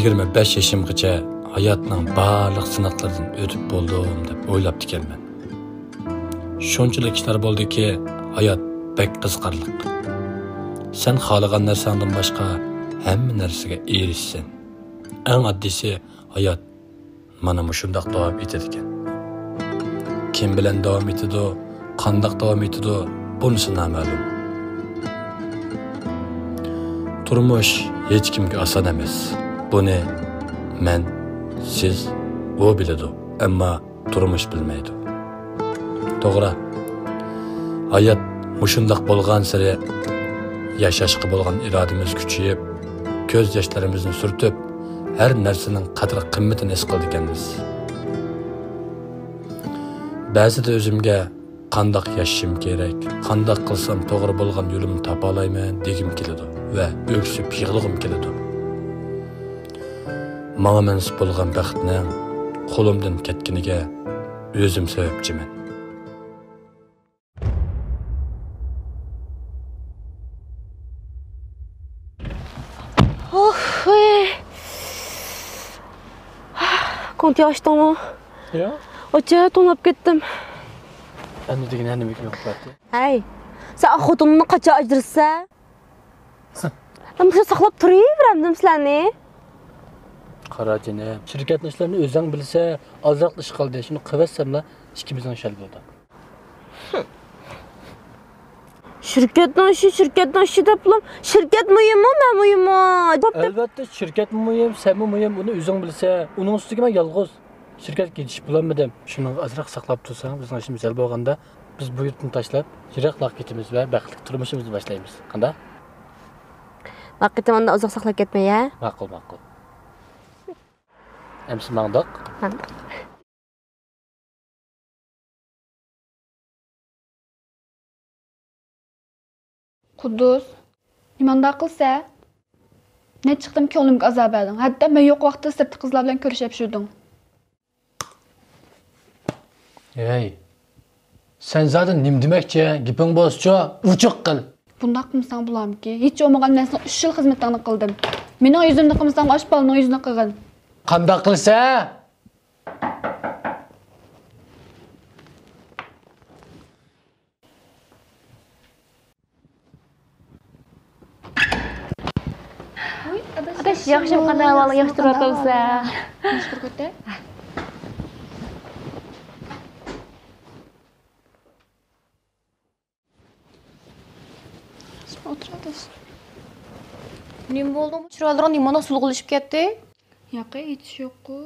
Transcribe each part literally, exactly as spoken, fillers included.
يىگىرمە بەش يېشىمغىچە ھاياتنىڭ بارلىق سىناقلىرىدىن ئۆتۈپ بولدۇم دەپ ئويلاپتىكەنمەن. شۇنچىلىك ئىشلار بولدىكى، ھايات بەك قىزىقارلىق. سەن خالىغان نەرسەڭدىن باشقا ھەممە نەرسىگە ئېرىشىسەن. ئەڭ ئاددىيسى، ھايات مانا مۇشۇنداق داۋام ئېتىدىكەن. كىم بىلەن داۋام ئېتىدۇ، قانداق داۋام ئېتىدۇ، بۇنىسى نامەلۇم. تۇرمۇش ھېچكىمگە ئاسان ئەمەس. بۇنى مەن، سىز، ئۇ بىلىدۇ. ئەمما تۇرمۇش بىلمەيدۇ. توغرا. ھايات مۇشۇنداق بولغانسېرى ياشاشقا بولغان ئىرادىمىز كۈچىيىپ، كۆز ياشلىرىمىزنى سۈرتۈپ، ھەر نەرسىنىڭ قەدىر-قىممىتىنى ھېس قىلىدىكەنمىز. بەزىدە ئۆزۈمگە قانداق ياشىشىم كېرەك، قانداق قىلسام توغرا بولغان يولۇمنى تاپالايمەن دېگۈم كېلىدۇ ۋە ئۆكسۈپ يىغلىغۇم كېلىدۇ. ماڭا مەنسۇپ بولغان بەختنىڭ قولۇمدىن كەتكىنىگە ئۆزۈم سەۋەبچىمەن. ئوھ، ھۇي. كونتى ئاچتىڭمۇ؟ ياق. ئاچا، توڭلاپ كەتتىم. ئەمدى دېگىنە نېمە كۆمۈپ بەردى؟ ھەي، سەن خوتۇنۇڭنى قاچان ئاجرىتىسەن؟ مەن مۇشۇ ساقلاپ تۇرۇۋېرەمدىم سىلەرنى. قارا جېنىم، شىركەتنىڭ ئىشلىرىنى ئۆزۈڭ بىلىسەن، ئازراق ئىش قالدى، شۇنى قىلىۋەتسەملا ئىككىمىزنىڭ ئىشى ھەل بولىدۇ. شىركەتنىڭ ئىشى، شىركەتنىڭ ئىشى دەپلا، شىركەت مۇھىممۇ، مەن مۇھىممۇ؟ ئەلۋەتتە، شىركەتمۇ مۇھىم، سەنمۇ مۇھىم، ئۇنى ئۆزۈڭ بىلىسەن. ئۇنىڭ ئۈستىگە مەن يالغۇز. شىركەتكە يېتىشىپ بولالمىدىم. شۇنىڭغا ئازراق ساقلاپ تۇرساڭ، بىزنىڭ ئىشىمىز ھەل بولغاندا، بىز بۇ يۇرتنى تاشلاپ، يىراقلاققا كېتىمىز ۋە بەختلىك تۇرمۇشىمىزنى باشلايمىز. قانداق؟ ماقۇل، ئۇزاق ساقلاپ كەتمەي، ھە؟ ماقۇل، ماقۇل. ئەمسە ماڭدۇق. ماڭدۇق. قۇددۇس، نېمانداق قىلسە؟ نەچچە قېتىم كۆڭلۈمگە ئازار بەردىڭ. ھەتتا مەن يوق ۋاقىتتا سىرتتا قىزلار بىلەن كۆرۈشۈپ يۈردۈڭ. ھەي، سەن زادى نېمە دېمەكچى؟ گېپىڭ بولسىچۇ، ئوچۇق قىل. بۇنداق قىلمىساڭ بولامىكى؟ ھېچ بولمىغاندا مەن سېنىڭ ئۈچ يىل خىزمىتىڭنى قىلدىم. مېنىڭ يۈزۈمنى قىلمىساڭ، ئاشۇ بالىنىڭ يۈزىنى قىلغىن. قانداق قىلسا؟ ئاداش، ياخشىمۇ؟ قانداق ئەھۋالىڭ؟ ياخشى تۇرۇۋاتامسەن؟ ئولتۇر، ئاداش. نېمە بولدى؟ چىرايلىرىڭ نېمانداق سۇلغىلىشىپ كەتتى؟ ياقى، ھېچ يوققۇ.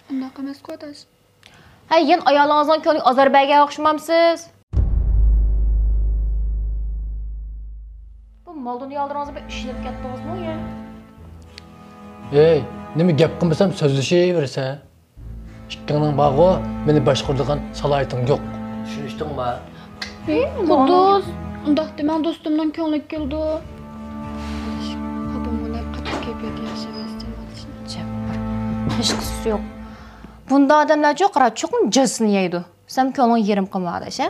ئۇنداق ئەمەسقۇ، ئاداش. ھەي، يەنە ئايالىڭىزنىڭ كۆڭلىگە ئازار بەرگەن ئوخشىمامسىز؟ بۇ مال-دۇنيالىرىڭىزغا بىر ئىشىنىپ كەتتىڭىزمۇ يا؟ ھەي، نېمە گەپ قىلمىسام سۆزلىشىۋېرىسەن؟ ئىككىڭنىڭ بارغۇ مېنى باشقۇرىدىغان سالاھىيىتىڭ يوق. چۈشىنىشتىڭما؟ قۇددۇس، ئۇنداق دېمەڭ، دوستۇمنىڭ كۆڭلىگە كېلىدۇ. ھاپامغۇ دەپ قاتتىق كەيپىياتى ياخشى ئەمەس، جام ئاداش. جەببار، ھېچقىسى يوق. بۇنداق ئادەملەرچۇ، قارا، چوقۇم جازىسىنى يەيدۇ. سەن كۆڭلۈڭنى يېرىم قىلما، ئاداش، ھە؟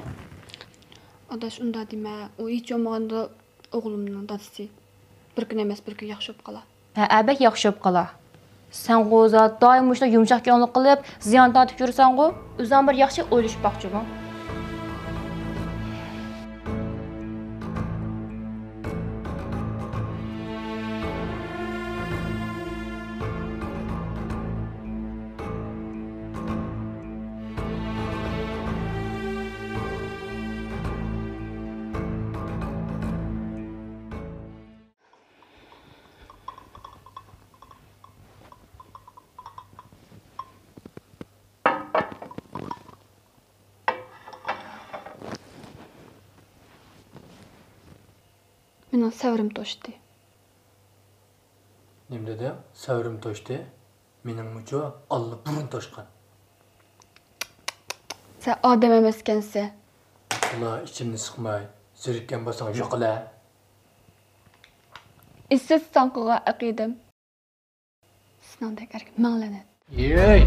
ئاداش، ئۇنداق دېمە. ئۇ ھېچ بولمىغاندا ئوغلۇمنىڭ دادىسى. بىر كۈن ئەمەس، بىر كۈن ياخشى بولۇپ قالار. ھەئە، بەك ياخشى بولۇپ قالار. سەنغۇ زادى دائىم مۇشۇنداق يۇمشاق كۆڭۈل قىلىپ، زىيان تارتىپ يۈرسەڭغۇ، ئۆزۈڭ بىر ياخشى ئويلىشىپ باق جۇمۇ. مېنىڭ سەۋرىم توشتى. نېمە دېدىڭ؟ سەۋرىم توشتى؟ مېنىڭمۇچۇ ئاللىبۇرۇن توشقان. سەن ئادەم ئەمەسكەنسەن. ئۇلا ئىچىمنى سىقماي، زېرىككەن بولساڭ يوقىلە. ئىسسىز ساڭا قىلغان ئەقىدەم. سېنىڭدەك ئەرگە مىڭ لەنەت. يېي!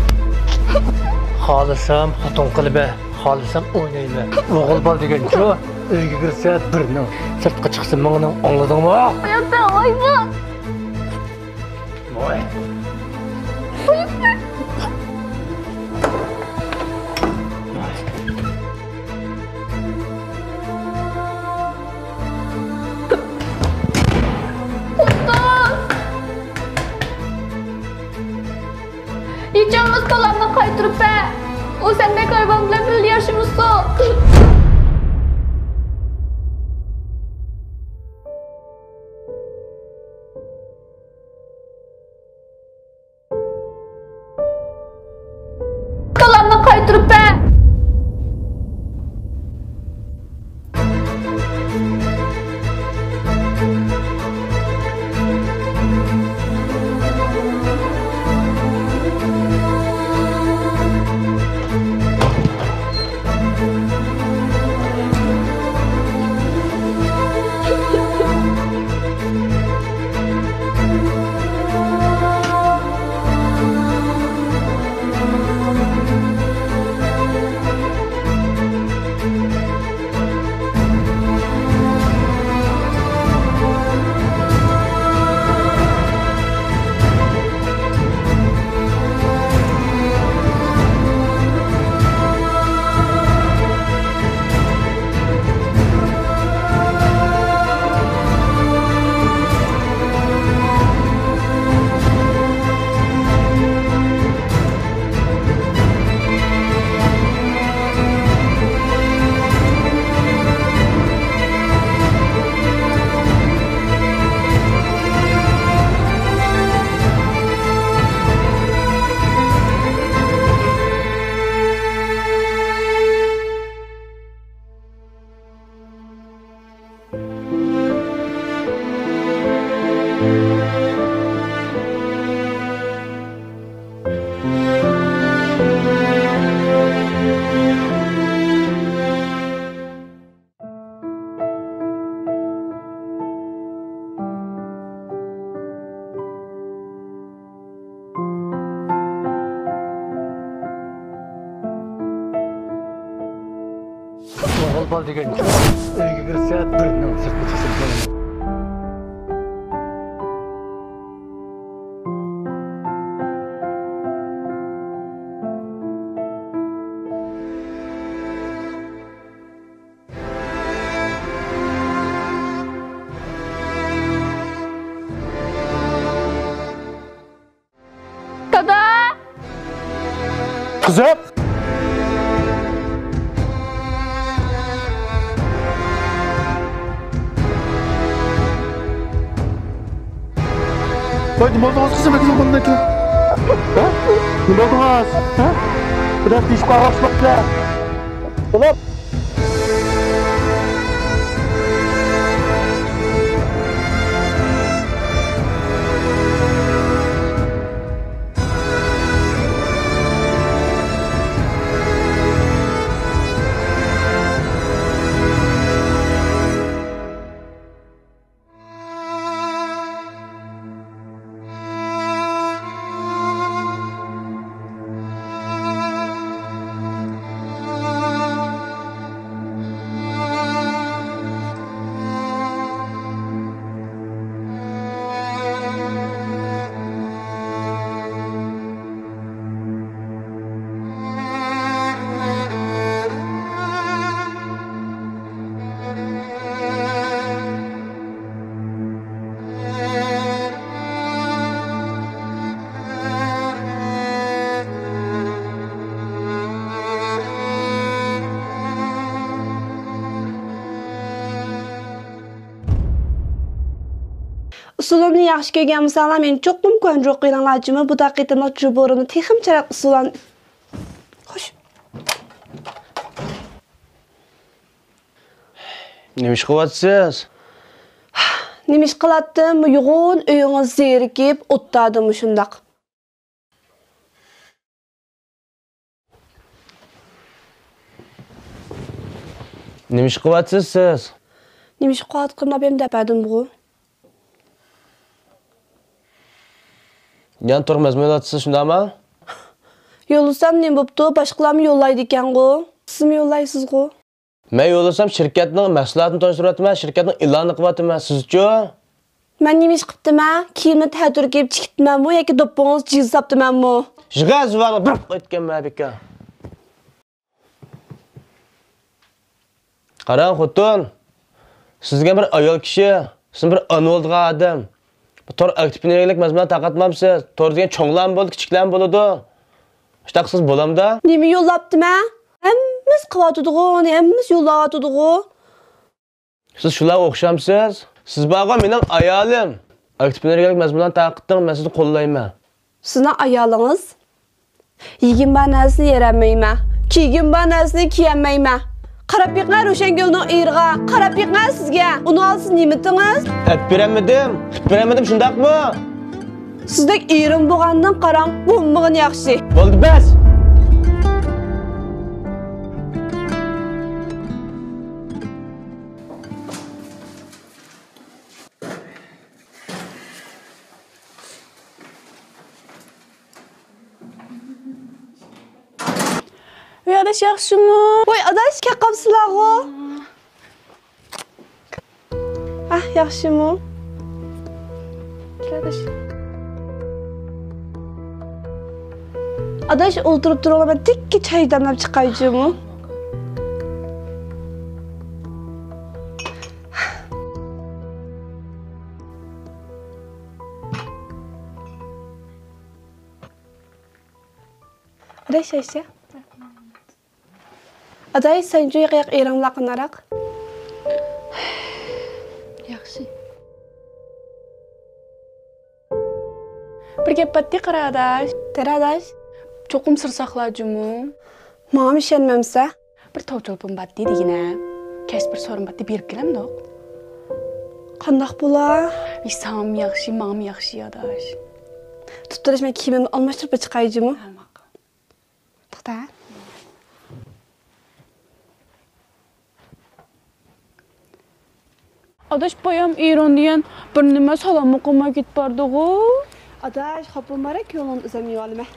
خالىسام خوتۇن قىلىمەن، خالىسام ئوينايمەن. ئوغۇل بالا دېگەنچۇ، ئۆيگە كىرسە بىرنىڭ، سىرتقا چىقسا مىڭنىڭ، ئاڭلىدىڭمۇ؟ ھاياتتا ئايبا! ۋاي! بالا دېگەن ئۆيگە كىرسە، بىرنىڭ سىرتىنى چېچىپ بولىدۇ. دادا! قىزىم! ۋاي، نېمە بولدىڭىز قىزىم؟ ھە؟ نېمە بولدىڭىز؟ ھە؟ بىراز تېشىپ قالغان ئوخشىماپتۇ. بولۇپ. ئۇسسۇلۇمنى ياخشى كۆرگەن بولساڭلار، مېنى چوقۇم كونترول قىلىڭلار جۇمۇ. بۇ دەقىقىدە جۇبۇرۇمنى تېخىمۇ چىرايلىق ئۇسسۇلان. خوش. نېمە ئىش قىلىۋاتىسىز؟ نېمە ئىش قىلاتتىم؟ يوغان ئۆيىڭىز زېرىكىپ ئولتۇردۇم مۇشۇنداق. نېمە ئىش قىلىۋاتىسىز سىز؟ نېمە ئىش قىلىۋاتقىنىمنى ئابايام دەپ بەردىمغۇ. يەنە تور مەزمۇن يوللاۋاتىسىز، شۇنداقمۇ؟ يوللىسام نېمە بوپتۇ؟ باشقىلارمۇ يوللايدىكەنغۇ. سىزمۇ يوللايسىزغۇ. مەن يوللىسام شىركەتنىڭ مەھسۇلاتىنى تونۇشتۇرۇۋاتىمەن، شىركەتنىڭ ئېلانىنى قىلىۋاتىمەن. سىزچۇ؟ مەن نېمە ئىش قىپتىمەن؟ كىيىمنى تەتۈر كىيىپ چىقىپتىمەنمۇ ياكى دوپپىڭىزنى جىز ساپتىمەنمۇ؟ يىغا زۇۋانىڭنى بىر ئېيتكەنمەن بىكار. قاراڭ خوتۇن، سىز دېگەن بىر ئايال كىشى، سىز بىر ئانا بولىدىغان ئادەم. بۇ تور ئاكتىپ ئېنېرگىيەلىك مەزمۇنلارنى تارقاتمامسىز؟ تور دېگەن چوڭلارمۇ بولىدۇ، كىچىكلەرمۇ بولىدۇ. شۇنداق قىلسىڭىز بولامدا؟ نېمە يوللاپتىمەن؟ ھەممىسى قىلىۋاتىدىغۇ، ھەممىسى يوللاۋاتىدىغۇ. سىز شۇلارغا ئوخشامسىز؟ سىز بارغۇ مېنىڭ ئايالىم. ئاكتىپ ئېنېرگىيەلىك مەزمۇنلارنى تارقىتىڭ، مەن سىزنى قوللايمەن. سىزنىڭ ئايالىڭىز؟ يېگۈم بار نەرسىنى يېيەلمەيمەن. كىيگۈم بار نەرسىنى كىيەلمەيمەن. قاراپ بېقىڭە روشەنگۈلنىڭ ئېرىغا. قاراپ بېقىڭە سىزگە. ئۇنىڭ ئالدىسىدا نېمە ئېتىڭىز؟ ئەپ بېرەلمىدىم. قىپ بېرەلمىدىم، شۇنداقمۇ؟ سىزدەك ئېرىم بولغاندىن قاراڭ، بولمىغىنى ياخشى. بولدى، بەس! ۋاي ئاداش، ياخشىمۇ؟ ۋاي ئاداش، كەپ قاپسىلەرغۇ. ئاھ، ياخشىمۇ؟ كېلە ئاداش. ئاداش، ئولتۇرۇپ تۇرۇڭلار، مەن تېككە چاي دەملەپ چىقاي جۇمۇ. ئاداش، چاي ئىچە. ئاداش، سەن جۇيغا ياق ئېرىڭلار قانداق؟ ياخشى. بىر گەپ باتتى قارا ئاداش. دەرە ئاداش. چوقۇم سىر ساقلا جۇمۇ. ماڭىمۇ ئىشەنمەمسە؟ بىر تاۋ چولپان باتتى دېگىنە. كەچ بىر سورۇن باتتى بېرىپ كېلەمدۇق. قانداق بولا؟ ۋىي، ساڭىمۇ ياخشى، ماڭىمۇ ياخشى ئاداش. تۇتتۇرۇش مەن كىيىمىمنى ئالماشتۇرۇپ چىقاي جۇمۇ. ھە، ماقۇل. توختا. ئاداش، بايام ئېرىڭ دېگەن بىر نېمە سالاممۇ قىلماي كېتىپ باردىغۇ؟ ئاداش، خاپا بولما، كۆڭلۈڭنى ئۆزۈم يېۋالىمەن.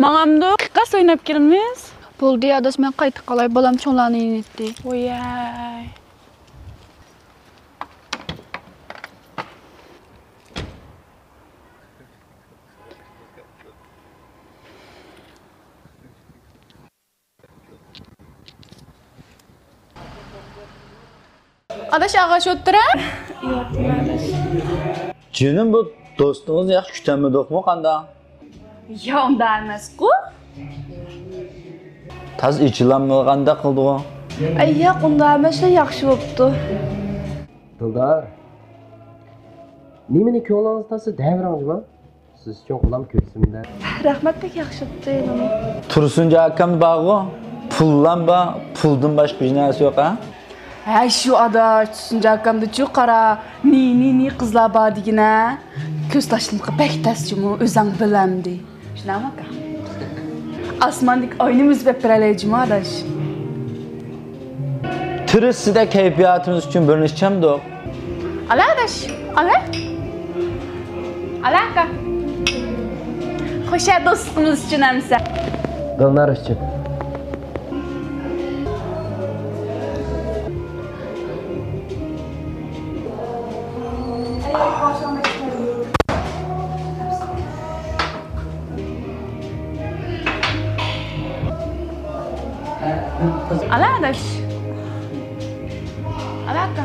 ماڭامدۇ؟ قىقاس ئويناپ كىرىمىز. بولدى ئاداش، مەن قايتىپ قالاي، بالام چوڭلارنى يېنىتتى. ۋويەي. ئاداش، ئاغاش ئولتۇرە. ياق، ئاداش. جېنىم، بۇ دوستىڭىزنى ياخشى كۈتەلمىدۇقمۇ قانداق؟ يا، ئۇنداق ئەمەسقۇ. تاز ئېچىلالمىغاندەك قىلدىغۇ. ئەي، ياق، ئۇنداق ئەمەس، ياخشى بوپتۇ. دىلدار، نېمىنى كۆڭلىڭىز تارتسا دەۋېرىڭ جۇما. سىز ئۈچۈن قۇلام كۆكسۈمدە. رەھمەت، بەك ياخشى بوپتۇ ھېلىمۇ. تۇرسۇنجان ئاكام بارغۇ، پۇللام بار، پۇلدىن باشقا ھېچ نەرسە يوق ھە؟ ھە، شۇ ئاداش، تۇرسۇنجان ئاكامدىچۇ قارا، نى، نى، نى قىزلار بار دېگىنە. كۆز تاشلىمىقى بەك تەس جۇمۇ، ئۆزەڭ بىلەمدى. شۇنداقمۇ ئاكا؟ ئاسماندىكى ئاينىمۇ ئۈزۈپ بېرەلەي جۇمۇ ئاداش. تىرىشسىدە كەيپىياتىمىز ئۈچۈن بىر نېچە چەمدۇق. ئالا ئاداش، ئالا. ئالا ئاكا. خوشە دوستلۇقىمىز ئۈچۈن ئەمسە. دىلنار ئۈچۈن. ئالا ئاداش. ئالا ئاكا.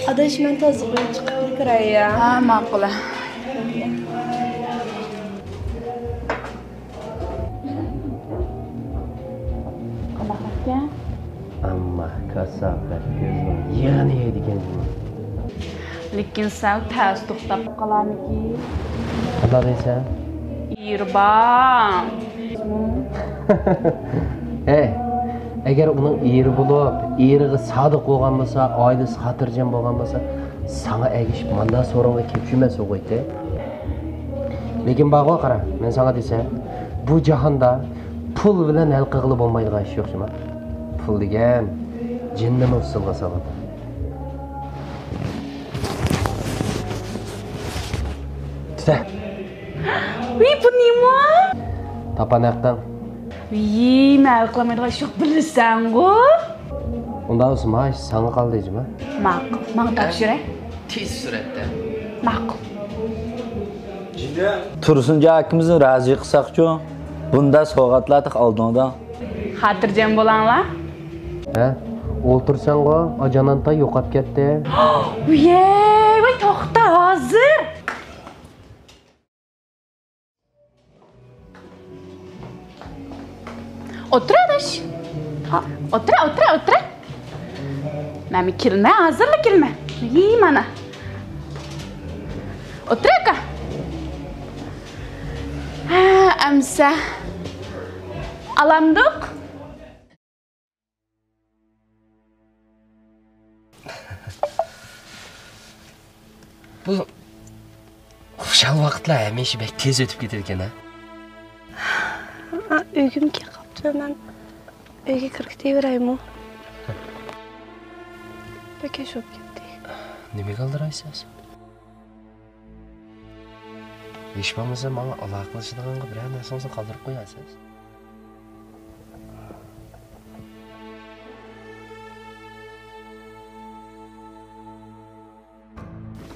ئاداش، مەن تازىغا چىقىپ كىرەي يا. ھە، ماقۇل. قانداق ئىكەن؟ ئەمما كاساپەت كۆزنىڭ يېغىنى يەيدىكەن جۇمۇ. لېكىن سەل تەس توختاپ قالارمىكىن؟ قانداق دەيسەن؟ ئېرى بار. ھەي، ئەگەر ئۇنىڭ ئېرى بولۇپ، ئېرىغا سادىق بولغان بولسا، ئائىلىسى خاتىرجەم بولغان بولسا، ساڭا ئەگىشىپ مانداق سورۇنغا كېلىپ چۈشمەس ئۇ غويتى. لېكىن بارغۇ، قارا، مەن ساڭا دېسەم، بۇ جاھاندا پۇل بىلەن ھەل قىلغىلى بولمايدىغان ئىش يوق جۇما. پۇل دېگەن جىننىمۇ ئۇسسۇلغا سالىدۇ. تۈتە. ۋىي، بۇ نېمە؟ تاپان ھەققىڭ. ۋىي، مەن ھەل قىلالمايدىغان ئىش يوق، بىلىسەنغۇ. ئۇنداق بولسا مائاش ساڭا قالدى جۇما. ماقۇل، ماڭا تاپشۇرە. تېز سۈرئەتتە. ماقۇل. تۇرسۇنجان ئاكىمىزنى رازى قىلساقچۇ؟ بۇنداق سوۋغاتلار تېخى ئالدىڭدا. خاتىرجەم بولاڭلار. ھە؟ ئولتۇرساڭغۇ، ئاجانانتاي يوقاپ كەتتى. ۋىي، ۋاي، توختا، ھازىر. ئولتۇر ئاداش. ئولتۇر، ئولتۇر، ئولتۇر. مەن كىرمە، ھازىرلا كىرمە. ھېي، مانا. ئولتۇر ئاكا. ھە، ئەمسە. ئالامدۇق. بۇ خۇشال ۋاقىتلار ھەمىشە بەك تېز ئۆتۈپ كېتىدىكەن ھە. ئۆيگىمۇ كېلىپ قاپتىمەن، مەن ئۆيگە كىرىپ كېتىۋېرەيمۇ؟ بەك كەچ بولۇپ كەتتى. نېمىگە ئالدىرايسىز؟ ھېچ بولمىسا ماڭا ئالاقىلىشىدىغانغا بىرەر نەرسىڭىزنى قالدۇرۇپ قويارسىز.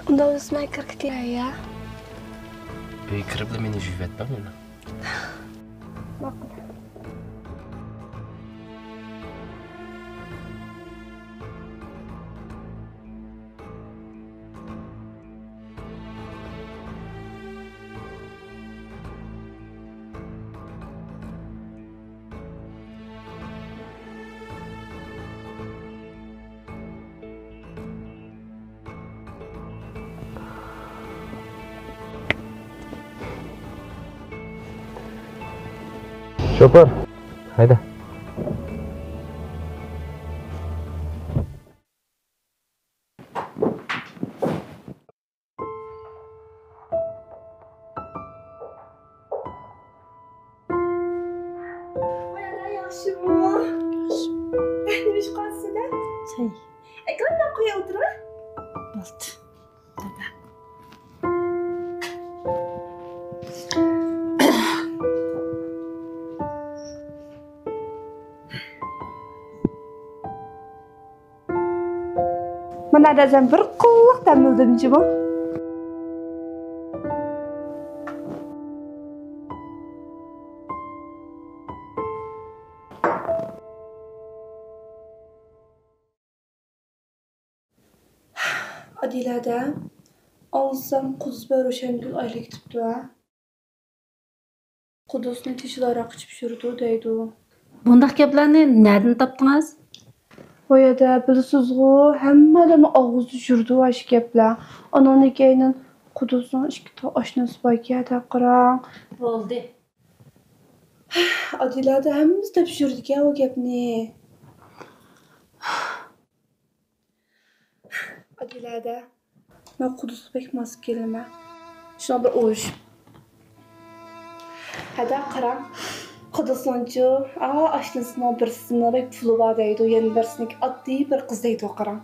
ئۇنداق بولسا مەن كىرىپ كېتەي يا. ئۆيگە كىرىپلا مېنى يۇيۇۋەتمە مېنى. ماقۇل. شوپۇر، ھەيدە. ۋاي ئانا، ياخشىمۇ؟ ياخشى. نېمە ئىش قىلىسىز سىلەر؟ چاي. ئەكەل، مەن قويۇۋېتىمەن. بولدى. دادا. مانا دەسەم بىر قۇللۇق دەم ئالدىم جۇمۇ. ئادىلە ھەدە، ئاڭلىسام قۇدۇس بىلەن روشەنگۈل ئايرىلىپ كېتىپتۇ ھە. قۇدۇسنى تېشىدا ھاراق ئىچىپ يۈرىدۇ دەيدۇ. بۇنداق گەپلەرنى نەدىن تاپتىڭىز؟ ۋاي ھەدە، بىلىسىزغۇ، ھەممە ئادەمنىڭ ئاغزىدا يۈرىدۇ ئاشۇ گەپلەر. ئانىڭدىن كېيىن قۇدۇسنىڭ ئىككى تا ئاشنىسى باركەن ھەدە قاراڭ. بولدى. ئادىلە ھەدە ھەممىسى دەپ يۈرىدىكەن ئۇ گەپنى. ئادىلە ھەدە، مەن قۇدۇسقا بەك ماس كېلىمەن. شۇڭا بىر ئۇرۇش. ھەدە قاراڭ، قۇدۇسنىڭچۇ، ئا، ئاشنىسىنىڭ بىرسىنىڭ بەك پۇلى بار دەيدۇ، يەنە بىرسىنىڭكى ئاددىي بىر قىز دەيدۇ، قاراڭ.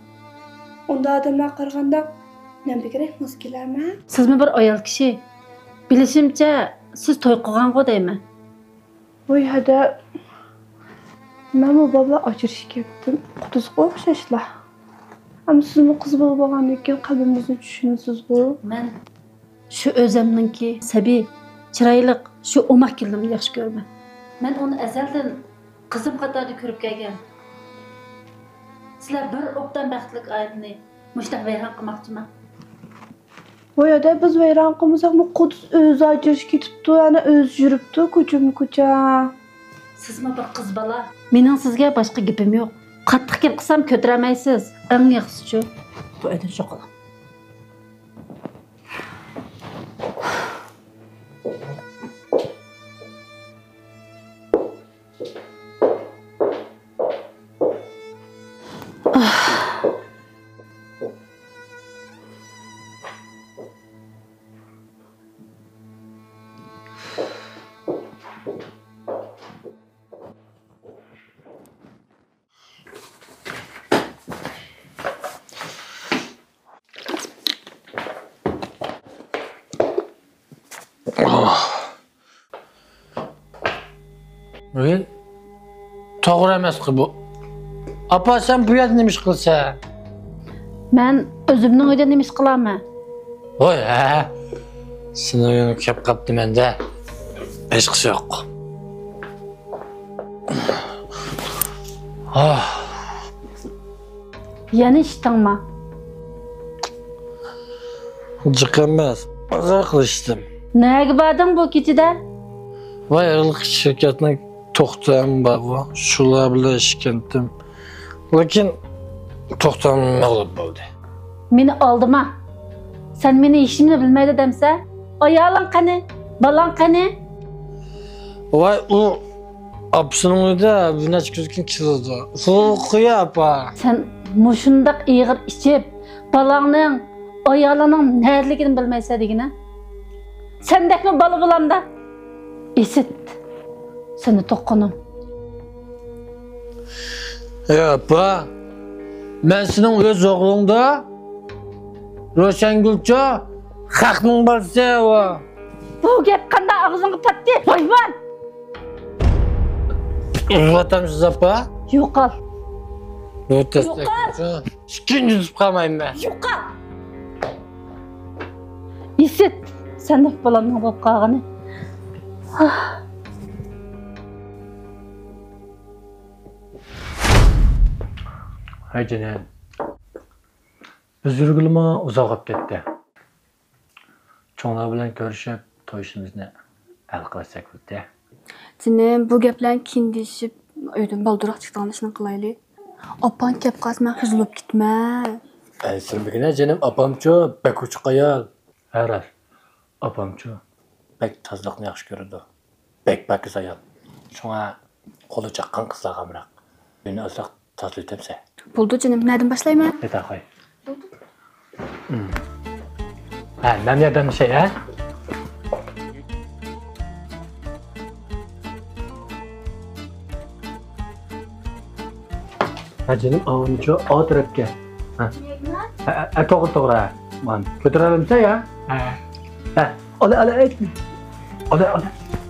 ئۇنداق ئادەملەرگە قارىغاندا مەن بەكرەك ماس كېلەرمەن. سىزمۇ بىر ئايال كىشى. بىلىشىمچە، سىز توي قىلغانغۇ دەيمەن. ۋاي ھەدە، مەنمۇ بابلا ئاجرىشىپ كەتتىم. قۇدۇسقا ئوخشاشلا. ئەمما سىزمۇ قىز بالا بولغاندىن كېيىن قەلبىمىزنى چۈشىنىسىزغۇ. مەن شۇ ئۆزەمنىڭكى سەبىي، چىرايلىق، شۇ ئوماق كېلىنىمنى ياخشى كۆرىمەن. مەن ئۇنى ئەزەلدىن قىزىم قاتارىدا كۆرۈپ كەلگەن. سىلەر بىر ئوبدان بەختلىك ئائىلىنى مۇشۇنداق ۋەيران قىلماقچىما؟ ۋاي ھەدە، بىز ۋەيران قىلمىساقمۇ، قۇدۇس ئۆزى ئاجرىشىپ كېتىپتۇ، ئەنە ئۆزى يۈرۈپتۇ كوچىمۇ كوچا. سىزمۇ بىر قىز بالا. مېنىڭ سىزگە باشقا گېپىم يوق. قاتتىق گەپ قىلسام كۆتۈرەلمەيسىز. ئەڭ ياخشىسىچۇ، بۇ ئۆيدىن چوقۇلۇڭ. ۋىي، توغرا ئەمەسقۇ بۇ. ئاپا، سەن بۇ يەردە نېمە ئىش قىلىسەن؟ مەن ئۆزۈمنىڭ ئۆيىدە نېمە ئىش قىلارمەن؟ ۋاي ھە، سېنىڭ ئۆيۈڭگە كەپ قاپتىمەن-دە. ھېچقىسى يوق. ئاھ. يەنە ئىچتىڭما؟ جىق ئەمەس، ئازراق قىلىشتىم. نەگە باردىڭ بۇ كېچىدە؟ ۋاي، ھېلىقى شىركەتنىڭ توختامى بارغۇ، شۇلار بىلەن ئىشكەنتىم. لېكىن توختام مەغلۇپ بولدى. مېنى ئالدىما. سەن مېنى ھېچنېمىنى بىلمەيدۇ دەمسە؟ ئايالىڭ قېنى؟ بالاڭ قېنى؟ ۋاي، ئۇ ئاپىسىنىڭ ئۆيىدە بىر نەچچە كۈندىن كېيىن كېلىدۇ. ئۇخلىغۇيە، ئاپا. سەن مۇشۇنداق ئېغىر ئىچىپ، بالاڭنىڭ، ئايالىڭنىڭ نەدىلىكىنى بىلمەيسەن دېگىنە؟ سەندەكمۇ بالا بولامدا؟ ئىسىت، سېنى تۇغقىنىم. ئەي ئاپا، مەن سېنىڭ ئۆز ئوغلۇڭدا. روشەنگۈلچۇ، خەقنىڭ بالىسى ئۇ. بۇ گەپ قانداق ئاغزىڭغا پاتتى، ھايۋان! ئۇزىۋاتامسىز، ئاپا؟ يوقال. بۇ تەستەك يوقال! ئىككىنچى تۇتۇپ قالمايمەن. يوقال! ئىسىت، سەندەك بالامنىڭ بولۇپ قالغىنى. ھەي جېنىم، بىز يۈرگىلىمۇ ئۇزاق بولۇپ كەتتى. چوڭلار بىلەن كۆرۈشۈپ، توي ئىشىمىزنى ھەل قىلىۋەتسەك بولدى. جېنىم، بۇ گەپلەرنى كېيىن دېيىشىپ، ئۆيدىن بالدۇرراق چىقىدىغان ئىشنى قىلايلى. ئاپاڭ كەپ قالسا، مەن خىجىل بولۇپ كېتىمەن. ئەنسىرىمىگىنە جېنىم، ئاپامچۇ بەك ئوچۇق ئايال. ھە، راست. ئاپامچۇ بەك تازىلىقنى ياخشى كۆرىدۇ. بەك پاكىز ئايال. شۇڭا قولى چاققان قىزلارغا ئامراق. ئۆينى ئازراق تازىلىۋېتەمسەن؟ بولىدۇ جېنىم، نەدىن باشلايمەن؟ ئېيتاقاي. ھە، مەن ياردەملىشەي، ھە؟ ھە، جېنىم، ئاۋۇنچۇ ئاۋۇ تەرەپكە. ھە. ھە، ھە، توغرا، توغرا، ھە. مان، كۆتۈرەلمىسە يا؟ ھە. ھە، ئالا، ئالا، ئېيت. ئالا، ئالا.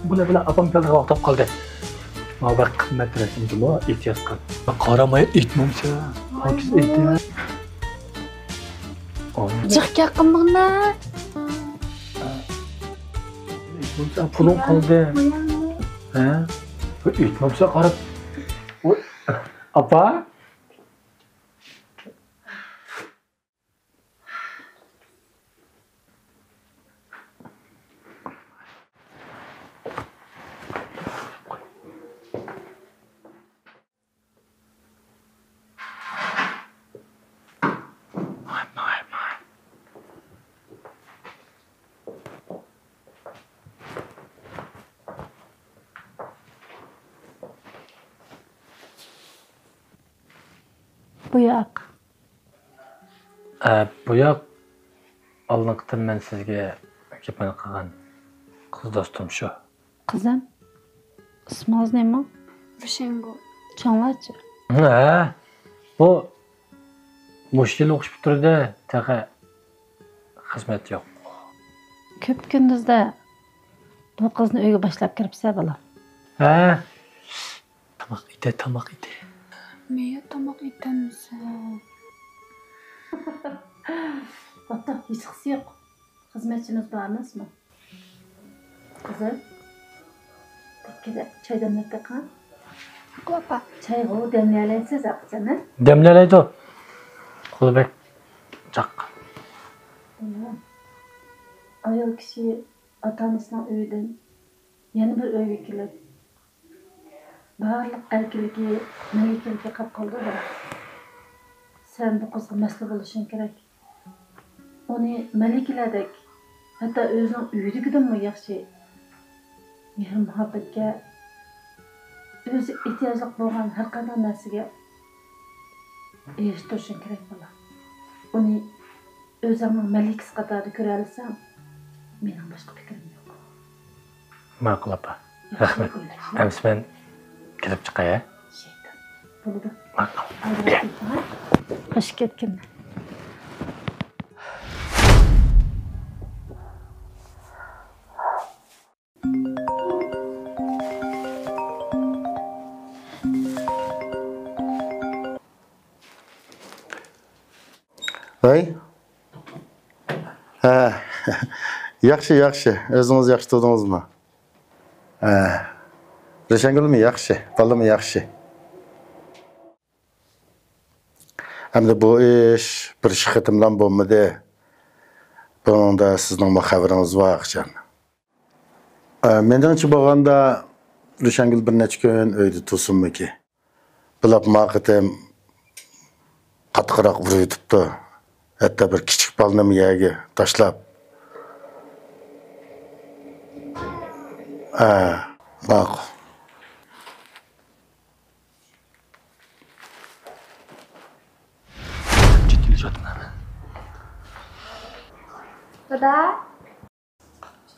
بۇلا، بۇلا، ئاپام كەلدى، ۋاقىت قالدى. ماۋۇ بەك قىممەت رەسىم جۇمۇ، ئېھتىيات قىل. قارىماي ئېيتمامسەن. پاكىز ئېيت. جىق گەپ قىلمىغىنا. پۇلۇڭ قالدى. ھە؟ ئېيتمامسا قاراپ. ئاپا. بۇياق. ئە، بۇياق ئالدىنقى قېتىم مەن سىزگە گېپىنى قىلغان قىز دوستۇم شۇ. قىزىم، ئىسمىڭىز نېمە؟ روشەنگۈل. چوڭلارچە؟ ھە، بۇ مۇشۇ يىل ئوقۇش پۈتتۈردى، تېخى خىزمەت يوق. كۆپ كۈندۈزدە بۇ قىزنى ئۆيگە باشلاپ كىرىپسە، بالام. ھە، تاماق ئېتە، تاماق ئېتە. مەيە تاماق ئېتەمسەن؟ ئاتا، ھېچقىسى يوق. خىزمەتچىمىز بار ئەمەسمۇ؟ قىزىم، بىر كېلە چاي دەملەپ بېقىڭ. ماقۇل، ئاپا. چايغۇ دەملىيەلەيسىز، ئاپىسىنى. دەملىيەلەيدۇ. قولى بەك جاق. ئايال كىشى ئاتا-ئانىسىنىڭ ئۆيىدىن يەنە بىر ئۆيگە كېلىپ، بارلىق ئەركىنلىكى، مەلىكىلىكى قاپ قالىدۇ، بىراق سەن بۇ قىزغا مەسىلە بولۇشۇڭ كېرەك. ئۇنى مەلىكىلەردەك، ھەتتا ئۆزىنىڭ ئۆيىدىكىدىنمۇ ياخشى مېھىر-مۇھەببەتكە، ئۆزى ئېھتىياجلىق بولغان ھەر قانداق نەرسىگە ئېرىشتۈرۈشۈڭ كېرەك، بالام. ئۇنى ئۆزۈڭنىڭ مەلىكىسى قاتارىدا كۆرەلىسەڭ، مېنىڭ باشقا پىكرىم يوق. ماقۇل، ئاپا. ياخشى رەھمەت. ئويلاپ. ئەمىسە مەن كىرىپ چىقاي، ھە؟ شەيتان. بولىدۇ. ماقۇل. ئالدىراپ كەتتىڭ، ھە؟ خوش كەتكىن. ھەي. ھە. ياخشى، ياخشى. ئۆزىڭىز ياخشى تۇردىڭىزمۇ؟ ھە. روشەنگۈلمۇ ياخشى، بالىمۇ ياخشى. ئەمدى بۇ ئىش بىر ئىككى قېتىملا بولمىدى. بۇنىڭدا سىزنىڭمۇ خەۋىرىڭىز بار، ئاخشام. ئە، مېنىڭچە بولغاندا، روشەنگۈل بىر نەچچە كۈن ئۆيدە تۇرسۇنمىكى. بۇلاپ ما قېتىم قاتتىقراق ئۇرۇۋېتىپتۇ. ھەتتا بىر كىچىك بالىنىمۇ يەرگە تاشلاپ. ئە، ماقۇل. دادا.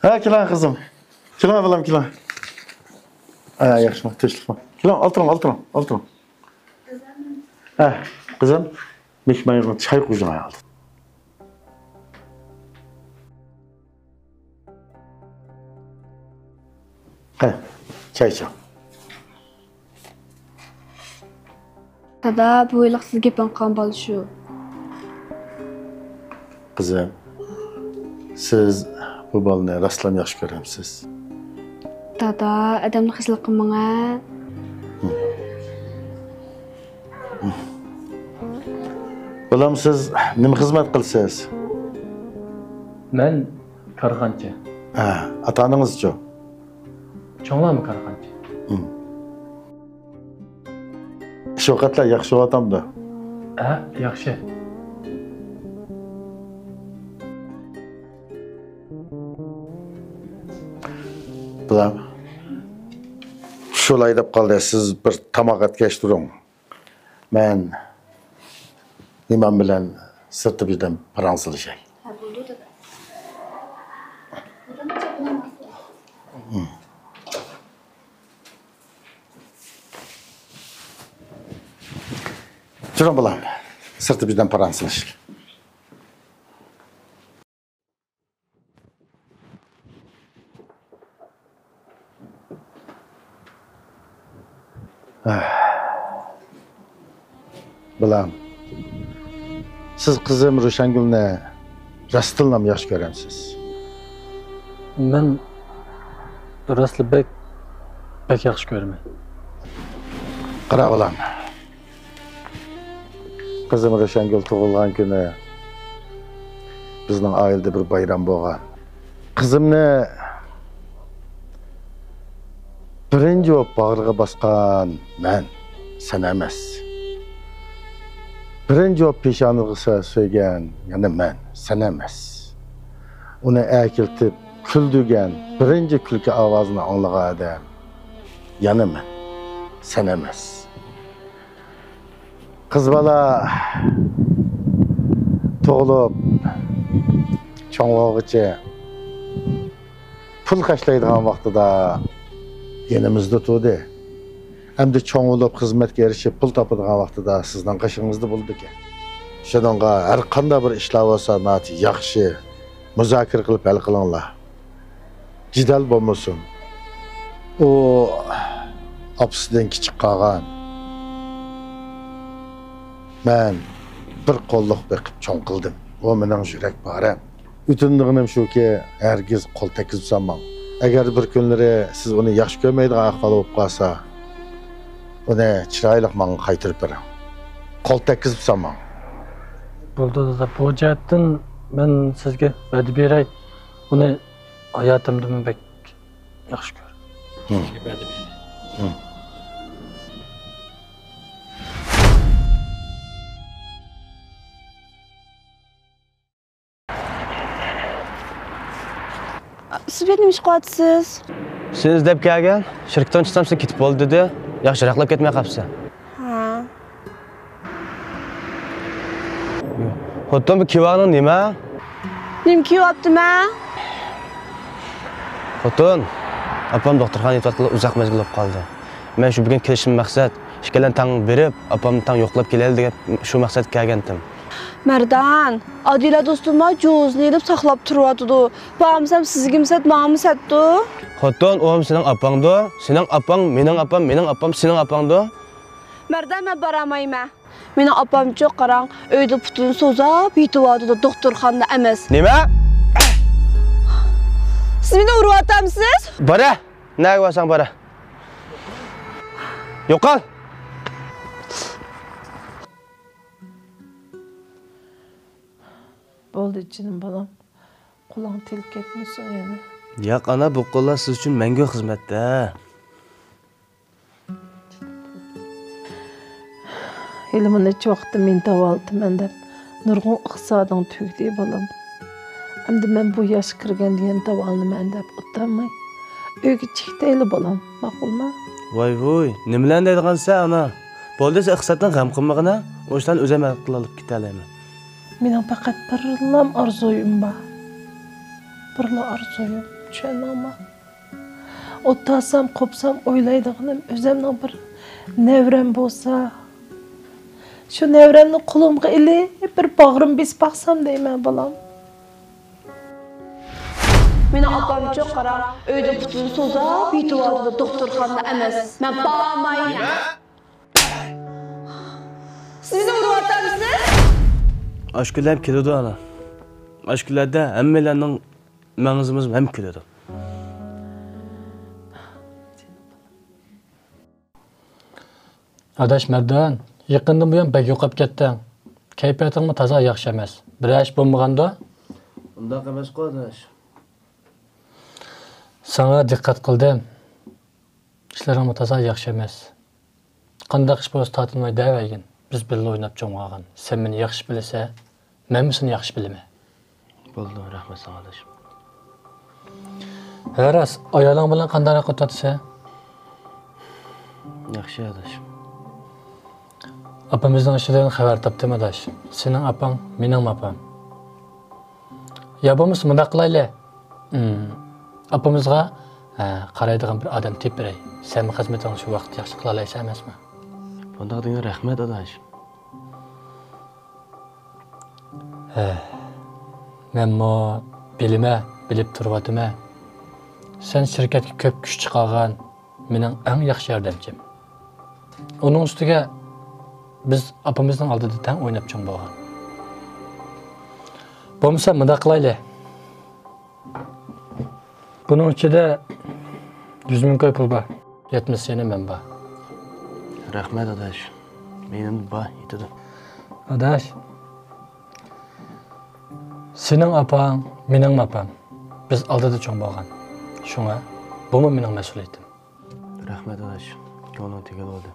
ھە، كېلىڭ قىزىم. كېلىڭ بالام، كېلىڭ. ھە، ياخشىما، تىنچلىقما. كېلىڭ، ئولتۇرۇڭ، ئولتۇرۇڭ، ئولتۇرۇڭ. ھە، قىزىم، مېھمانغا چاي قۇيۇڭ ئالدىن. ھە، چاي ئىچىڭ. دادا، بۇ ھېلىقى سىز گېپىڭ قىلغان بالا شۇ. قىزىم، سىز بۇ بالىنى راستلام ياخشى كۆرەمسىز؟ دادا، ئادەمنى خىجىل قىلماڭ ھە. بالام، سىز نېمە خىزمەت قىلىسىز؟ مەن كارخانىچى. ھە، ئاتا-ئانىڭىزچۇ؟ چوڭلارمۇ كارخانىچى. ھىم. ئىش-ئوقەتلەر ياخشى بولۇۋاتامدۇ؟ ھە، ياخشى. بالام، شۇ لاي دەپ قالدى، سىز بىر تاماق ئەتكەچ تۇرۇڭ. مەن ئىمام بىلەن سىرتتا بىردەم پاراڭ سېلىشاي. ھە، بولىدۇ، دادا. جۇرۇڭ بالام، سىرتتا بىردەم پاراڭ سېلىشاي. بالام، سىز قىزىم روشەنگۈلنى راستتىنلام ياخشى كۆرەمسىز؟ مەن راستلا بەك، بەك ياخشى كۆرىمەن. قارا بالام، قىزىم روشەنگۈل تۇغۇلغان كۈنى بىزنىڭ ئائىلىدە بىر بايرام بولغان. قىزىمنى بىرىنچى بولۇپ باغرىغا باسقان مەن، سەن ئەمەس. بىرىنچى بولۇپ پېشانىغا سۆ-، سۆيگەن يەنە مەن، سەن ئەمەس. ئۇنى ئەركىلىتىپ كۈلدۈرگەن، بىرىنچى كۈلكە ئاۋازىنى ئاڭلىغان ئادەم يەنە مەن، سەن ئەمەس. قىز بالا تۇغۇلۇپ چوڭ بولغۇچە پۇل خەجلەيدىغان ۋاقتىدا يېنىمىزدا تۇردى. ئەمدى چوڭ بولۇپ خىزمەتكە ئېرىشىپ پۇل تاپىدىغان ۋاقتىدا سىزنىڭ قېشىڭىزدا بولىدىكەن. شۇنىڭغا ھەر قانداق بىر ئىشلار بولسا ناھايىتى ياخشى مۇزاكىرە قىلىپ ھەل قىلىڭلار. جېدەل بولمىسۇن. ئۇ ئاپىسىدىن كىچىك قالغان. مەن بىر قوللۇق بېقىپ چوڭ قىلدىم. ئۇ مېنىڭ يۈرەك پارەم. ئۆتۈنىدىغىنىم شۇكى، ھەرگىز قول تەگكۈزۈپ سالماڭ. ئەگەر بىر كۈنلىرى سىز ئۇنى ياخشى كۆرمەيدىغان ئەھۋال بولۇپ قالسا، ئۇنى چىرايلىق ماڭا قايتۇرۇپ بېرىڭ. قول تەگكۈزۈپ سالماڭ. بولدى دادا، بۇ جەھەتتىن مەن سىزگە ۋەدە بېرەي، ئۇنى ھاياتىمدىمۇ بەك ياخشى كۆر. ھىم. ھىم. سىز بۇ يەردە نېمە ئىش قىلىۋاتىسىز؟ سېنى ئىزدەپ كەلگەن، شىركىتىڭ چىقسام سېنى كېتىپ بولدى دېدى. ياخشى، راقلاپ كەتمەي قاپسەن. ھا. خوتۇن، بۇ كىۋاڭنىڭ نېمە؟ نېمە كىيىۋاپتىمەن؟ خوتۇن، ئاپام دوختۇرخانىدا يېتىۋاتقىلى ئۇزاق مەزگىل بولۇپ قالدى. مەن شۇ بۈگۈن كېلىشىم مەقسەت، ئىككىيلەن تەڭ بېرىپ، ئاپامنى تەڭ يوقلاپ كېلەيلى دېگەن شۇ مەقسەتكە كەلگەنتىم. مەردان، ئادىلە دوستۇممۇ جوزىنى ئېلىپ ساقلاپ تۇرۇۋاتىدۇ. بارمۇ سەت سىزگىمۇ سەت، ماڭىمۇ سەتتۇ. خوتۇن، ئۇ سېنىڭ ئاپاڭدۇ. سېنىڭ ئاپاڭ، مېنىڭ ئاپام، مېنىڭ ئاپام، سېنىڭ ئاپاڭدۇ. مەردان، مەن بارالمايمەن. مېنىڭ ئاپامچۇ قاراڭ، ئۆيدە پۇتىنى سوزاپ يېتىۋاتىدۇ، دوختۇرخانىدا ئەمەس. نېمە؟ سىز مېنى ئۇرۇۋاتامسىز؟ بارە! نەگە بارساڭ بارە! يوقال! بولدى جېنىم بالام، قولۇڭ تېگىپ كەتمىسۇن يەنە. ياق ئانا، بۇ قوللار سىز ئۈچۈن مەڭگۈ خىزمەتتە. ھېلىمۇ نەچچە ۋاقىتتا مېنى داۋالىتىمەن دەپ نۇرغۇن ئىقتىسادىڭ تۈگىدى، بالام. ئەمدى مەن بۇ ياشقا كىرگەندە يەنە داۋالىنىمەن دەپ ئولتۇرماي، ئۆيگە چىقىتەيلى، بالام، ماقۇلمۇ؟ ۋاي ۋۇي، نېمىلەرنى دەيدىغانسەن ئانا؟ بولدى، سەن ئىقتىسادتىن غەم قىلمىغىنا، ئۇ ئىشلارنى ئۆزۈم ھەل قىلالىپ كېتەلەيمەن. مېنىڭ پەقەت بىرلام ئارزۇيۇم بار. بىرلا ئارزۇيۇم، چۈشەندىڭمۇ؟ ئولتۇرسام، قوپسام ئويلايدىغىنىم ئۆزۈمنىڭ بىر نەۋرەم بولسا، شۇ نەۋرەمنى قولۇمغا ئېلىپ، بىر باغرىم بېسىپ باقسام دەيمەن، بالام. مېنىڭ ئاپامچۇ قاراڭ، ئۆيدە پۇتىنى سوزاپ يېتىۋاتىدۇ، دوختۇرخانىدا ئەمەس. مەن بارمايمەن. سىز مېنى ئۇرۇۋاتامسىز؟ ئاشۇ كۈنلەر كېلىدۇ، ئانا. ئاشۇ كۈنلەردە ھەممەيلەننىڭ مېڭىزىمىز ھەم كۈلىدۇ. ئاداش مەردان، يېقىندىن بۇيان بەك يوقاپ كەتتىڭ. كەيپىياتىڭمۇ تازا ياخشى ئەمەس. بىرەر ئىش بولمىغاندۇ؟ ئۇنداق ئەمەسقۇ، ئاداش. ساڭا دىققەت قىلدىم. ئىشلىرىڭمۇ تازا ياخشى ئەمەس. قانداق ئىش بولسا تارتىنماي دەۋەرگىن. بىز بىللە ئويناپ چوڭ بولغان. سەن مېنى ياخشى بىلىسەن، مەنمۇ سېنى ياخشى بىلىمەن. بولدى، رەھمەت ساڭا ئاداش. ھە راست، ئايالىڭ بىلەن قانداقراق ئولتۇرىسەن؟ ياخشى ئاداش. ئاپىمىزنىڭ ئىشىدىن خەۋەر تاپتىم ئاداش. سېنىڭ ئاپاڭ مېنىڭمۇ ئاپام. يا بولمىسا مۇنداق قىلايلى. ئاپىمىزغا، ھە، قارايدىغان بىر ئادەم تېپىپ بېرەي. سەنمۇ خىزمىتىڭنى شۇ ۋاقىت ياخشى قىلالايسەن ئەمەسمۇ؟ بۇنداق دېگىنىڭ رەھمەت ئاداش. ھە، مەنمۇ بىلىمەن، بىلىپ تۇرۇۋاتىمەن. سەن شىركەتكە كۆپ كۈچ چىقارغان، مېنىڭ ئەڭ ياخشى ياردەمچىم. ئۇنىڭ ئۈستىگە بىز ئاپىمىزنىڭ ئالدىدا تەڭ ئويناپ چوڭ بولغان. بولمىسا مۇنداق قىلايلى. بۇنىڭ ئىچىدە يۈز مىڭ كوي پۇل بار. يەتمىسى يەنە مەن بار. رەھمەت، ئاداش. مېنىڭ بار، يېتىدۇ. ئاداش، سېنىڭ ئاپاڭ، مېنىڭمۇ ئاپام. بىز ئالدىدا چوڭ بولغان. شۇڭا بۇمۇ مېنىڭ مەسئۇلىيىتىم. رەھمەت، ئاداش. كۆڭلۈڭ تېگىلىۋالدى.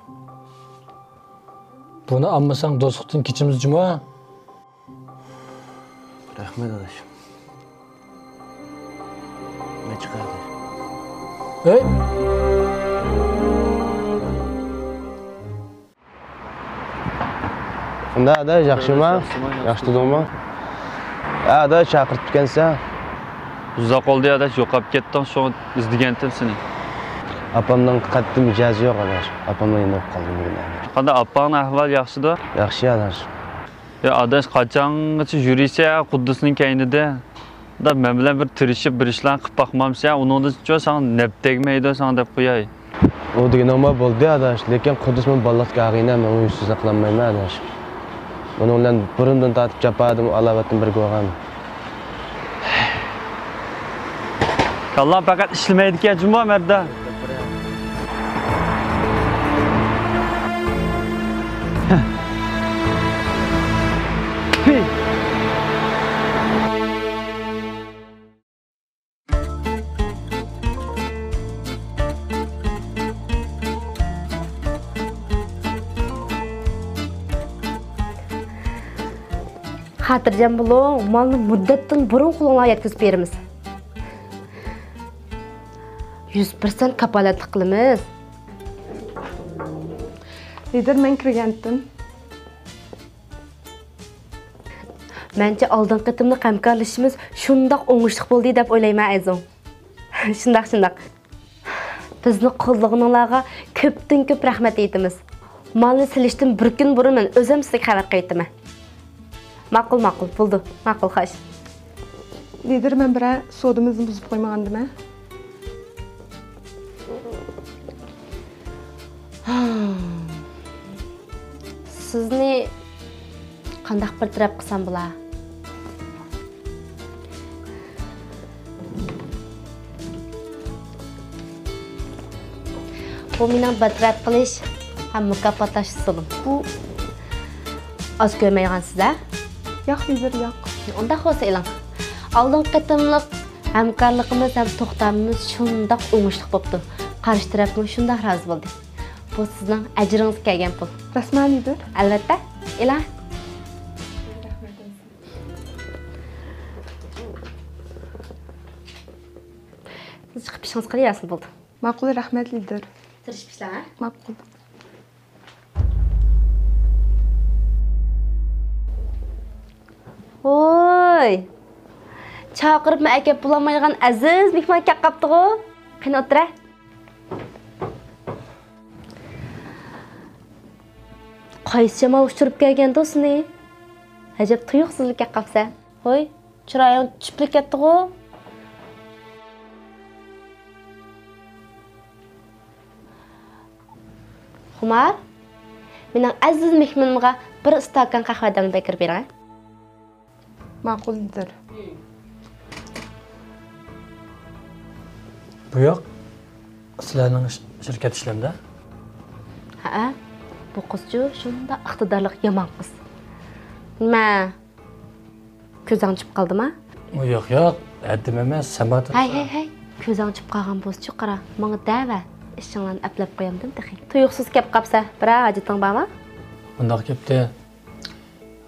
بۇنى ئالمىساڭ دوستلۇقتىن كېچىمىز جۇمۇ. رەھمەت، ئاداش. مەن چىقاي، ئاداش. ھەي! ئۇنداق ئاداش، ياخشىما؟ ياخشى تۇردۇڭمۇ؟ ھە ئاداش، چاقىرىپتىكەنسەن. ئۇزاق بولدى ئاداش، يوقاپ كەتتىڭ، شۇڭا ئىزدىگەنتىم سېنى. ئاپامنىڭ قەتئىي مىجەزى يوق ئاداش. ئاپامنىڭ يېنىدا بولۇپ قالدىم بۈگۈن ئاداش. قانداق، ئاپاڭنىڭ ئەھۋالى ياخشىدۇ؟ ياخشى ئاداش. يا ئاداش، قاچانغىچە يۈرىسە، قۇددۇسنىڭ كەينىدە. دا مەن بىلەن بىر تىرىشىپ، بىر ئىشلارنى قىلىپ باقمامسەن، ئۇنىڭدىنچۇ ساڭا نەپ تەگمەيدۇ، ساڭا دەپ قوياي. ئۇ دېگىنىڭمۇ بولدى ئاداش، لېكىن قۇددۇس مېنى بالىلىقتىكى ئاغىنەم، مەن ئۇنى يۈزسىزلىك قىلالمايمەن ئاداش. ئۇنىڭ بىلەن بۇرۇندىن تارتىپ جاپادىمۇ ئالاۋەتتىن بىرگە بولغان. كاللاڭ پەقەت ئىشلىمەيدىكەن جۇمۇ مەردان. خاتىرجەم بولۇڭ، مالنى مۇددەتتىن بۇرۇن قولۇڭلارغا يەتكۈزۈپ بېرىمىز. يۈز پىرسەنت كاپالەتلىك قىلىمىز. لىدىر، مەن كىرگەنتىم. مەنچە ئالدىنقى قېتىملىق ھەمكارلىشىشىمىز شۇنداق ئوڭۇشلۇق بولدى دەپ ئويلايمەن، ئەزىڭ. شۇنداق، شۇنداق. بىزنى قوللىغىنىڭلارغا كۆپتىن كۆپ رەھمەت ئېيتىمىز. مالنى سېلىشتىن بىر كۈن بۇرۇن مەن ئۆزۈم سىزگە خەۋەر قىلىۋېتىمەن. ماقۇل، ماقۇل، بولدى، ماقۇل، خوش. لىدىر، مەن بىرەر سودىمىزنى بۇزۇپ قويمىغاندىمەن؟ سىزنى قانداق بىر تەرەپ قىلسام بولا؟ بۇ مېنىڭ بىر تەرەپ قىلىش ھەم مۇكاپاتلاش ئۇسۇلۇم. بۇ ئاز كۆرمەيدىغانسىز ھە؟ ياق، لىدىر، ياق. ئۇنداق بولسا ئېلىڭ. ئالدىنقى قېتىملىق ھەمكارلىقىمىز ھەم توختامىمىز شۇنداق ئوڭۇشلۇق بوپتۇ. قارشى تەرەپمۇ شۇنداق رازى بولدى. بۇ سىزنىڭ ئەجرىڭىزگە كەلگەن پۇل. راستمۇ، لىدىر؟ ئەلۋەتتە. ئېلىڭ. سىز چىقىپ ئىشىڭىزغا قارايسىز، بولدى. ماقۇل، رەھمەت، لىدىر. تىرىشىپ ئىشلەڭ ھە. ماقۇل. ۋوي! چاقىرىپمۇ ئەكەپ بولالمايدىغان ئەزىز مېھمان كەپ قاپتىغۇ. قېنى ئولتۇرە. قايسى شامال ئۇچۇرۇپ كەلگەندۇ سېنى؟ ئەجەب تۇيۇقسىزلا كەپ قاپسەن. ھوي، چىرايىڭ چۈشۈپلا كەتتىغۇ. خۇمار، مېنىڭ ئەزىز مېھمىنىمغا بىر ئىستاكان قەھۋە دەملىمەي كىرىپ بېرىڭە. ماقۇلدۇر. بۇ ياق سىلەرنىڭ ش-، شىركەت ئىشلىرىدا؟ ھەئە، بۇ قىزچۇ شۇنداق ئىقتىدارلىق يامان قىز. نېمە؟ كۆزۈڭ چۈشۈپ قالدىما؟ ياق، ياق، ھەددىم ئەمەس، سەماتىم. ھەي، ھەي، ھەي، كۆزۈڭ چۈشۈپ قالغان بولسىچۇ، قارا، ماڭا دەۋە، ئىشىڭلارنى ئەپلەپ قويامدىم تېخى. تۇيۇقسىز كەپ قاپسەن، بىرەر ھاجىتىڭ بارمۇ؟ مۇنداق گەپتە،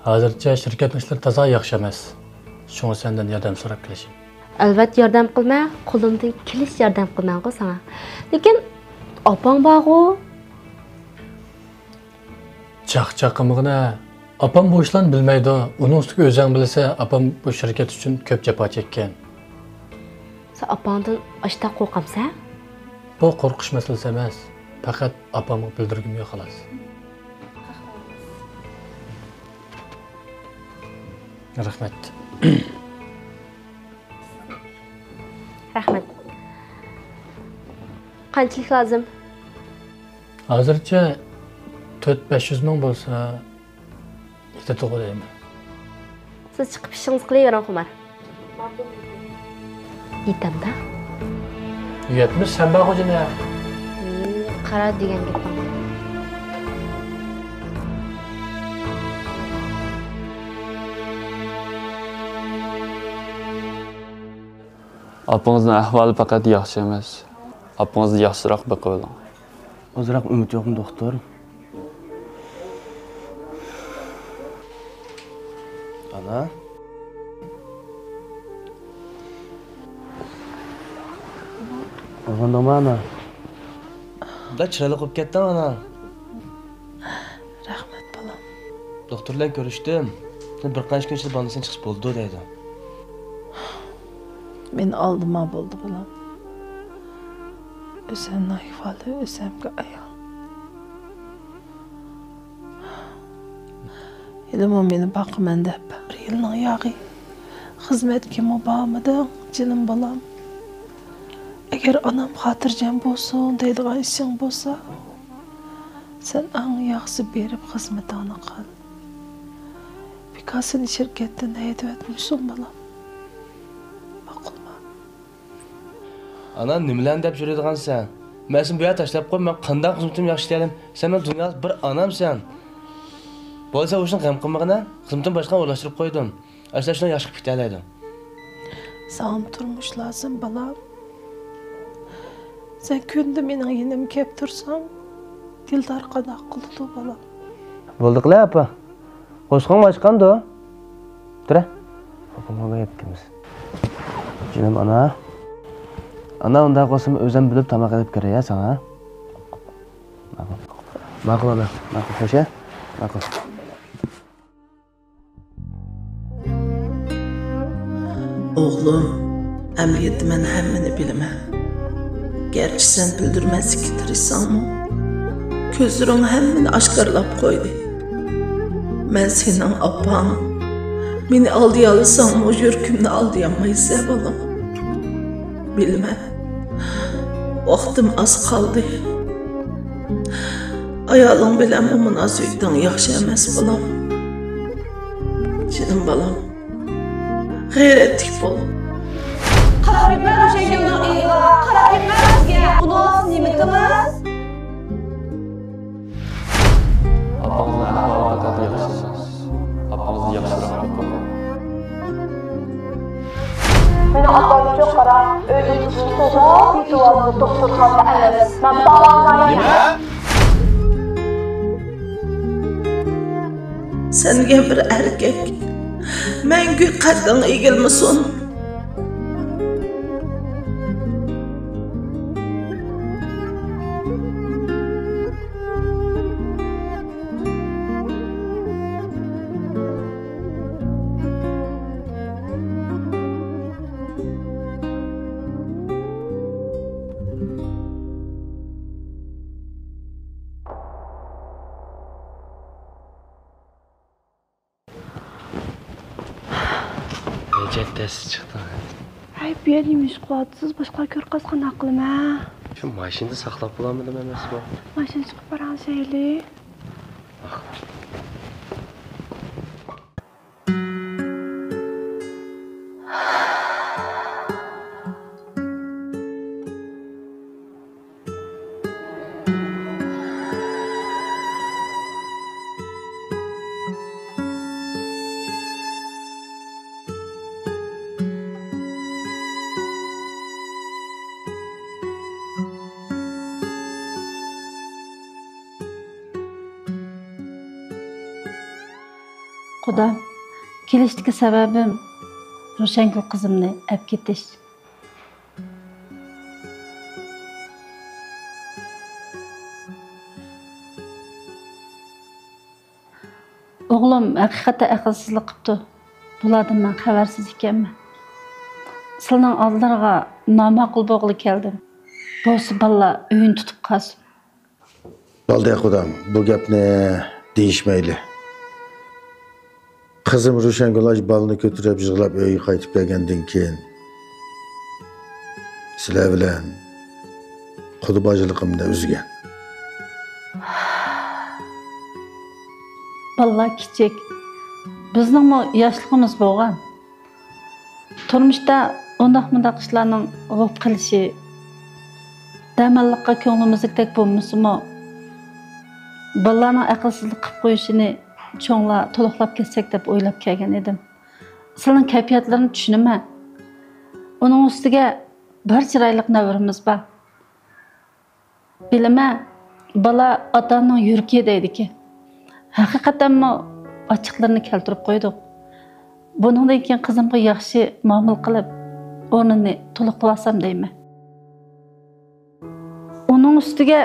ھازىرچە شىركەتنىڭ ئىشلىرى تازا ياخشى ئەمەس. شۇڭا سەندىن ياردەم سوراپ كېلىشىم. ئەلۋەتتە ياردەم قىلىمەن، قولۇمدىن كېلىشىچە ياردەم قىلىمەنغۇ ساڭا. لېكىن ئاپاڭ بارغۇ. چاقچاق قىلمىغىنە. ئاپام بۇ ئىشلارنى بىلمەيدۇ. ئۇنىڭ ئۈستىگە ئۆزۈڭ بىلىسەن، ئاپام بۇ شىركەت ئۈچۈن كۆپ جاپا چەككەن. سەن ئاپاڭدىن ئاشتاق قورقامسەن؟ بۇ قورقۇش مەسىلىسى ئەمەس. پەقەت ئاپامغا بىلدۈرگۈم يوق، خالاس. رەھمەت. رەھمەت. قانچىلىك لازىم؟ ھازىرچە تۆت بەش يۈز مىڭ بولسا يېتىدىغۇ دەيمەن. سىز چىقىپ ئىشىڭىزنى قىلىۋېرىڭ، خۇمار. يېتەمدە؟ يەتمىش سەن بار غۇجىنە. قارا دېگەن گېپىڭ. ئاپىڭىزنىڭ ئەھۋالى پەقەت ياخشى ئەمەس. ئاپىڭىزنى ياخشىراق بېقىۋېلىڭ. ئازراق ئۈمىد يوقمۇ، دوختۇر؟ ئانا. ئويغاندىڭمۇ، ئانا؟ بەك چىرايلىق بولۇپ كەتتىڭ، ئانا. رەھمەت، بالام. دوختۇر بىلەن كۆرۈشتۈم. بىر قانچە كۈن ئىچىدە بالنىستىن چىقىش بولىدۇ دەيدۇ. مېنى ئالدىما بولدى، بالام. ئۆزۈمنىڭ ئەھۋالى ئۆزۈمگە ئايان. ھېلىمۇ مېنى باقىمەن دەپ، بىر يىلنىڭ ياغى خىزمەتكىمۇ بارمىدىڭ، جېنىم بالام. ئەگەر ئانام خاتىرجەم بولسۇن دەيدىغان ئىشىڭ بولسا، سەن ئەڭ ياخشىسى بېرىپ خىزمىتىڭنى قىل. بىكار سېنى شىركەتتىن ھەيدىۋەتمىسۇن، بالام. ماقۇلمۇ؟ ئانا، نېمىلەرنى دەپ يۈرىدىغانسەن؟ مەن سېنى بۇ يەردە تاشلاپ قويۇپ، مەن قانداق خىزمىتىمنى ياخشى ئىشلىيەلەيمەن؟ سەن مېنىڭ دۇنيادا بىر ئانامسەن. بولسا ئۇ ئىشنى غەم قىلمىغىنە، خىزمىتىمنى باشقىغا ئورۇنلاشتۇرۇپ قويدۇم. ئاشۇنداق ئىشلار ياخشى قىلىپ كېتەلەيدۇ. ساڭىمۇ تۇرمۇش لازىم، بالام. سەن كۈندە مېنىڭ يېنىمغا كەپ تۇرساڭ، دىلدار قانداق قىلىدۇ، بالام؟ بولدى قىلە، ئاپا. قوشۇقۇڭ ئاچقاندۇ؟ تۇرە. ئاپام ئۇنى يەپ كېلىمىز. جېنىم ئانا. ئانا، ئۇنداق بولسا ئۆزۈم بىلىپ تاماق ئېلىپ كىرەي يا ساڭا. ماقۇل. ماقۇل ئانا. ماقۇل، خوش يا. ماقۇل. ئوغلۇم، ئەمەلىيەتتە مەن ھەممىنى بىلىمەن. گەرچە سەن بىلدۈرمەسلىككە تىرىشساڭمۇ، كۆزلىرىڭ ھەممىنى ئاشكارىلاپ قويدى. مەن سېنىڭ ئاپاڭ. مېنى ئالدىيالىساڭمۇ، يۈرىكىمنى ئالدىيالمايسەن، بالام. بىلىمەن، ۋاقتىم ئاز قالدى. ئايالىڭ بىلەنمۇ مۇناسىۋىتىڭ ياخشى ئەمەس، بالام. جېنىم بالام، غەيرەتلىك بول. قاراپ بېقىڭ، روشەنگۈلنىڭ ئېغىلىغا قاراپ بېقىڭ سىزگە. ئۇنىڭ نېمە قىلىمىز؟ ئاپىڭىزنىڭ ئەھۋالى پەقەت ياخشى ئەمەس. ئاپىڭىزنى ياخشىراق بېقىڭ. مېنىڭ ئاپامچۇ قارا، ئۆيدىن چىقىشتا ئۇزاق يېتىۋالىدۇ، دوختۇرخانىدا ئەمەس. مەن بارالايمەن. نېمە؟ سەن دېگەن بىر ئەركەك مەڭگۈ قەددىڭ ئېگىلمىسۇن. نەجەت تەس چىقتىڭ. ھەي، بۇ يەردە نېمە ئىش قىلىۋاتىسىز؟ باشقىلار كۆرۈپ قالسا قانداق قىلىمەن؟ شۇ ماشىنىدا ساقلاپ بولالمىدىم ئەمەسمۇ؟ ماشىنا چىقىپ بارالىسايلى. قۇدام، كېلىشتىكى سەۋەبىم روشەنگۈل قىزىمنى ئەپ كېتىش. ئوغلۇم ھەقىقەتەن ئەقىلسىزلىك قىپتۇ. بۇلاردىن مەن خەۋەرسىز ئىكەنمەن. سىلىنىڭ ئالدىلىرىغا ناماقۇل بولغىلى كەلدىم. بولسا بالىلار ئۆيىنى تۇتۇپ قالسۇن. بولدى قۇدام، بۇ گەپنى دېيىشمەيلى. قىزىم روشەنگۈل ئاچ بالىنى كۆتۈرۈپ يىغلاپ ئۆيگە قايتىپ كەلگەندىن كېيىن، سىلەر بىلەن قۇدا باجلىقىمنى ئۈزگەن. بالىلار كىچىك. بىزنىڭمۇ ياشلىقىمىز بولغان. تۇرمۇشتا ئۇنداق-مۇنداق ئىشلارنىڭ بولۇپ قېلىشى، دەماللىققا كۆڭلىمىزدىكىدەك بولمىسىمۇ، بالىلارنىڭ ئەقىلسىزلىك قىلىپ قويۇشىنى چوڭلار تولۇقلاپ كەتسەك دەپ ئويلاپ كەلگەن ئىدىم. سىلىنىڭ كەيپىياتلىرىنى چۈشىنىمەن. ئۇنىڭ ئۈستىگە بىر چىرايلىق نەۋرىمىز بار. بىلىمەن، بالا ئاتا-ئانىنىڭ يۈرىكى دەيدىكەن. ھەقىقەتەنمۇ ئاچچىقلىرىنى كەلتۈرۈپ قويدۇق. بۇنىڭدىن كېيىن قىزىمغا ياخشى مۇئامىلە قىلىپ، ئورنىنى تولۇقلىۋالسام دەيمەن. ئۇنىڭ ئۈستىگە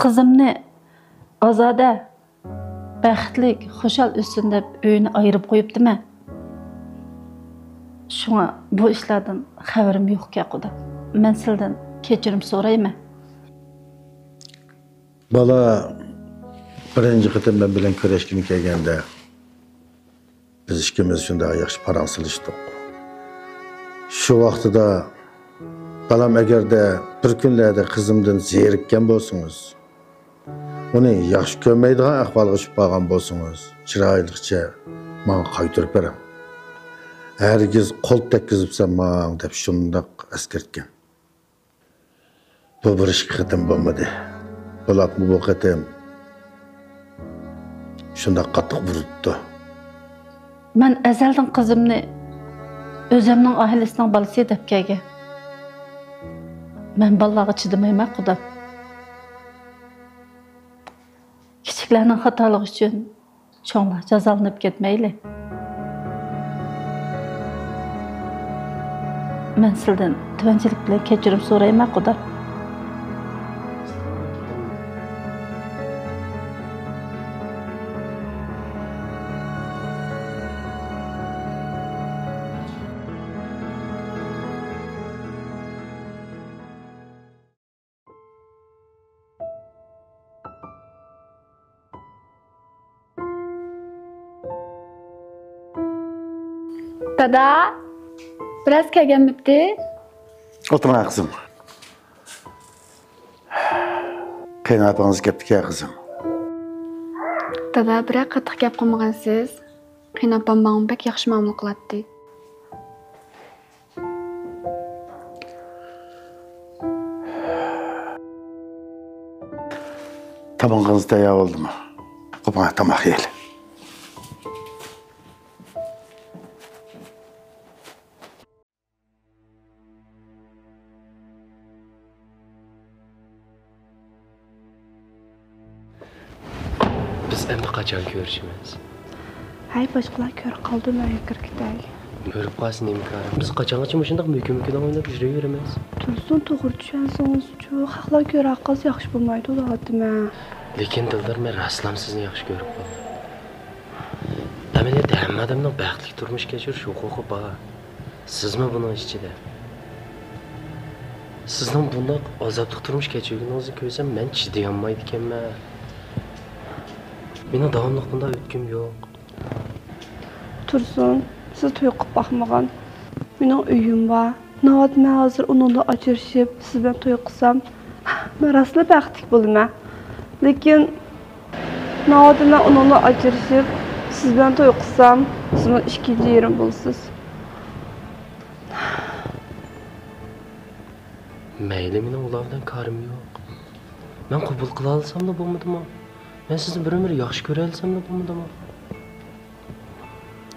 قىزىمنى ئازادە، بەختلىك، خۇشال ئۆتسۇن دەپ ئۆيىنى ئايرىپ قويۇپتىمەن. شۇڭا بۇ ئىشلاردىن خەۋىرىم يوقكەن، قۇدا. مەن سىلىدىن كەچۈرۈم سورايمەن. بالا بىرىنچى قېتىم مەن بىلەن كۆرۈشكىلى كەلگەندە، بىز ئىككىمىز شۇنداق ياخشى پاراڭ سېلىشتۇق. شۇ ۋاقتىدا، بالام، ئەگەردە بىر كۈنلەردە قىزىمدىن زېرىككەن بولسىڭىز، ئۇنى ياخشى كۆرمەيدىغان ئەھۋالغا چۈشۈپ قالغان بولسىڭىز، چىرايلىقچە ماڭا قايتۇرۇپ بېرىڭ. ھەرگىز قول تەگكۈزۈپسەن ماڭ، دەپ شۇنداق ئەسكەرتكەن. بۇ بىر ئىككى قېتىم بولمىدى. بولۇپمۇ بۇ قېتىم شۇنداق قاتتىق ئۇرۇپتۇ. مەن ئەزەلدىن قىزىمنى ئۆزۈمنىڭ ئائىلىسىنىڭ بالىسى دەپ كەلگەن. مەن بالىلارغا چىدىمايمەن، قۇدا. كىچىكلەرنىڭ خاتالىقى ئۈچۈن چوڭلار جازالىنىپ كەتمەيلى. مەن سىلىدىن تۆۋەنچىلىك بىلەن كەچۈرۈم سورايمەن، قۇدا. دادا، بىرەرسى كەلگەنمىتى؟ ئولتۇرۇڭ، قىزىم. قېيىنئاپىڭىز كەپتىكەن، قىزىم. دادا، بىرەر قاتتىق گەپ قىلمىغانسىز. قېيىنئاپام ماڭا بەك ياخشى مۇئامىلە قىلاتتى. تامىقىڭىز تەييار بولدىمۇ؟ قوپۇڭ، تاماق يەيلى. بىز ئەمدى قاچان كۆرۈشىمىز؟ ھەي، باشقىلار كۆرۈپ قالىدۇ، مەن كىرىپ كېتەي. كۆرۈپ قالسا نېمە كارى؟ بىز قاچانغىچە مۇشۇنداق مۆكۈن-مۆكۈن ئويناپ يۈرۈۋېرىمىز؟ تۇرسۇن، توغرا چۈشەنسىڭىزچۇ، خەقلەر كۆرۈپ قالسا ياخشى بولمايدۇ، دەۋاتىمەن. لېكىن، دىلدار، مەن راستلام سىزنى ياخشى كۆرۈپ قالدىم. ئەمەلىيەتتە ھەممە ئادەمنىڭ بەختلىك تۇرمۇش كەچۈرۈش ھوقۇقى بار. سىزمۇ بۇنىڭ ئىچىدە. سىزنىڭ بۇنداق ئازابلىق تۇرمۇش كەچۈرگىنىڭىزنى كۆرسەم، مەن چىدىيالمايدىكەنمەن. مېنىڭ داۋاملىق بۇنداق ئۆتكۈم يوق. تۇرسۇن، سىز توي قىلىپ باقمىغان. مېنىڭ ئۆيۈم بار. ناۋادا مەن ھازىر ئۇنىڭدىن ئاجرىشىپ، سىز بىلەن توي قىلسام، مەن راستلا بەختلىك بولىمەن. لېكىن، ناۋادا مەن ئۇنىڭدىن ئاجرىشىپ، سىز بىلەن توي قىلسام، سىز مېنىڭ ئىككىنچى ئېرىم بولىسىز. مەيلى، مېنىڭ ئۇلار بىلەن كارىم يوق. مەن قوبۇل قىلالىساملا بولمىدىمۇ؟ مەن سىزنى بىر ئۆمۈر ياخشى كۆرەلىسەملا بولمىدىمۇ؟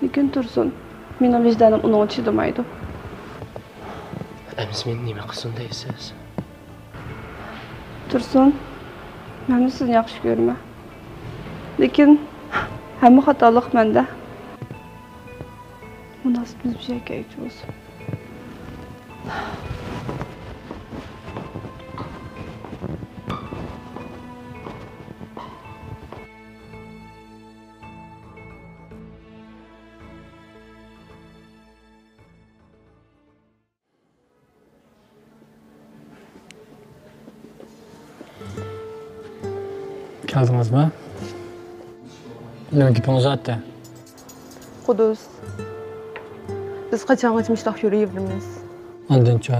لېكىن تۇرسۇن، مېنىڭ ۋىجدانىم ئۇنىڭغا چىدىمايدۇ. ئەمىسە مېنى نېمە قىلسۇن دەيسىز؟ تۇرسۇن، مەنمۇ سىزنى ياخشى كۆرىمەن. لېكىن ھەممە خاتالىق مەندە. مۇناسىۋىتىمىز بىر يەرگە يەتكۈچە بولسۇن. كەلدىڭىزمۇ؟ نېمە گېپىڭىز بار ئىدى؟ قۇدۇس، بىز قاچانغىچە مۇشۇنداق يۈرۈۋېرىمىز؟ ئاندىنچۇ؟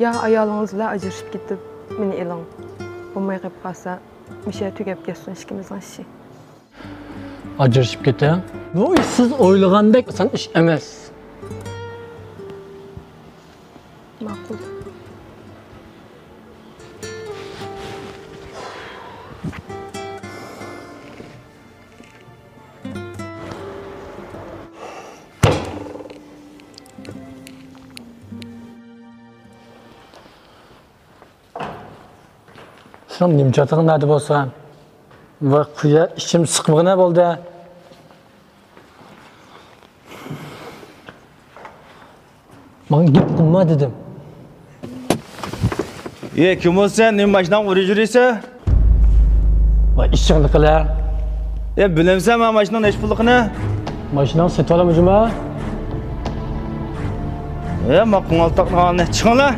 يا ئايالىڭىز بىلەن ئاجرىشىپ كېتىپ، مېنى ئېلىڭ. بولماي قېلىپ قالسا، مۇشۇ يەر تۈگەپ كەتسۇن ئىككىمىزنىڭ ئىشى. ئاجرىشىپ كېتىڭ. بۇ ئىش سىز ئويلىغاندەك ئاسان ئىش ئەمەس. ماقۇل. سېنىڭ نېمە چاتىقىڭ نەدە بولسا؟ ۋاي قۇيا، ئىچىم سىقمىغىنە بولدى. ماڭا گەپ قىلما دېدىم. ئى، كىم بولسەن؟ نېمە ماشىناڭ ئۇرۇپ يۈرىسەن؟ ۋاي ئىشىڭنى قىلە. ئى، بىلەمسەن مەن ماشىنىنىڭ نەچچە پۇللۇقىنى؟ ماشىناڭ سېتىۋالىمۇ جۇما؟ ئى، ما قوڭالتاقنى ئالنى چىقىڭلار.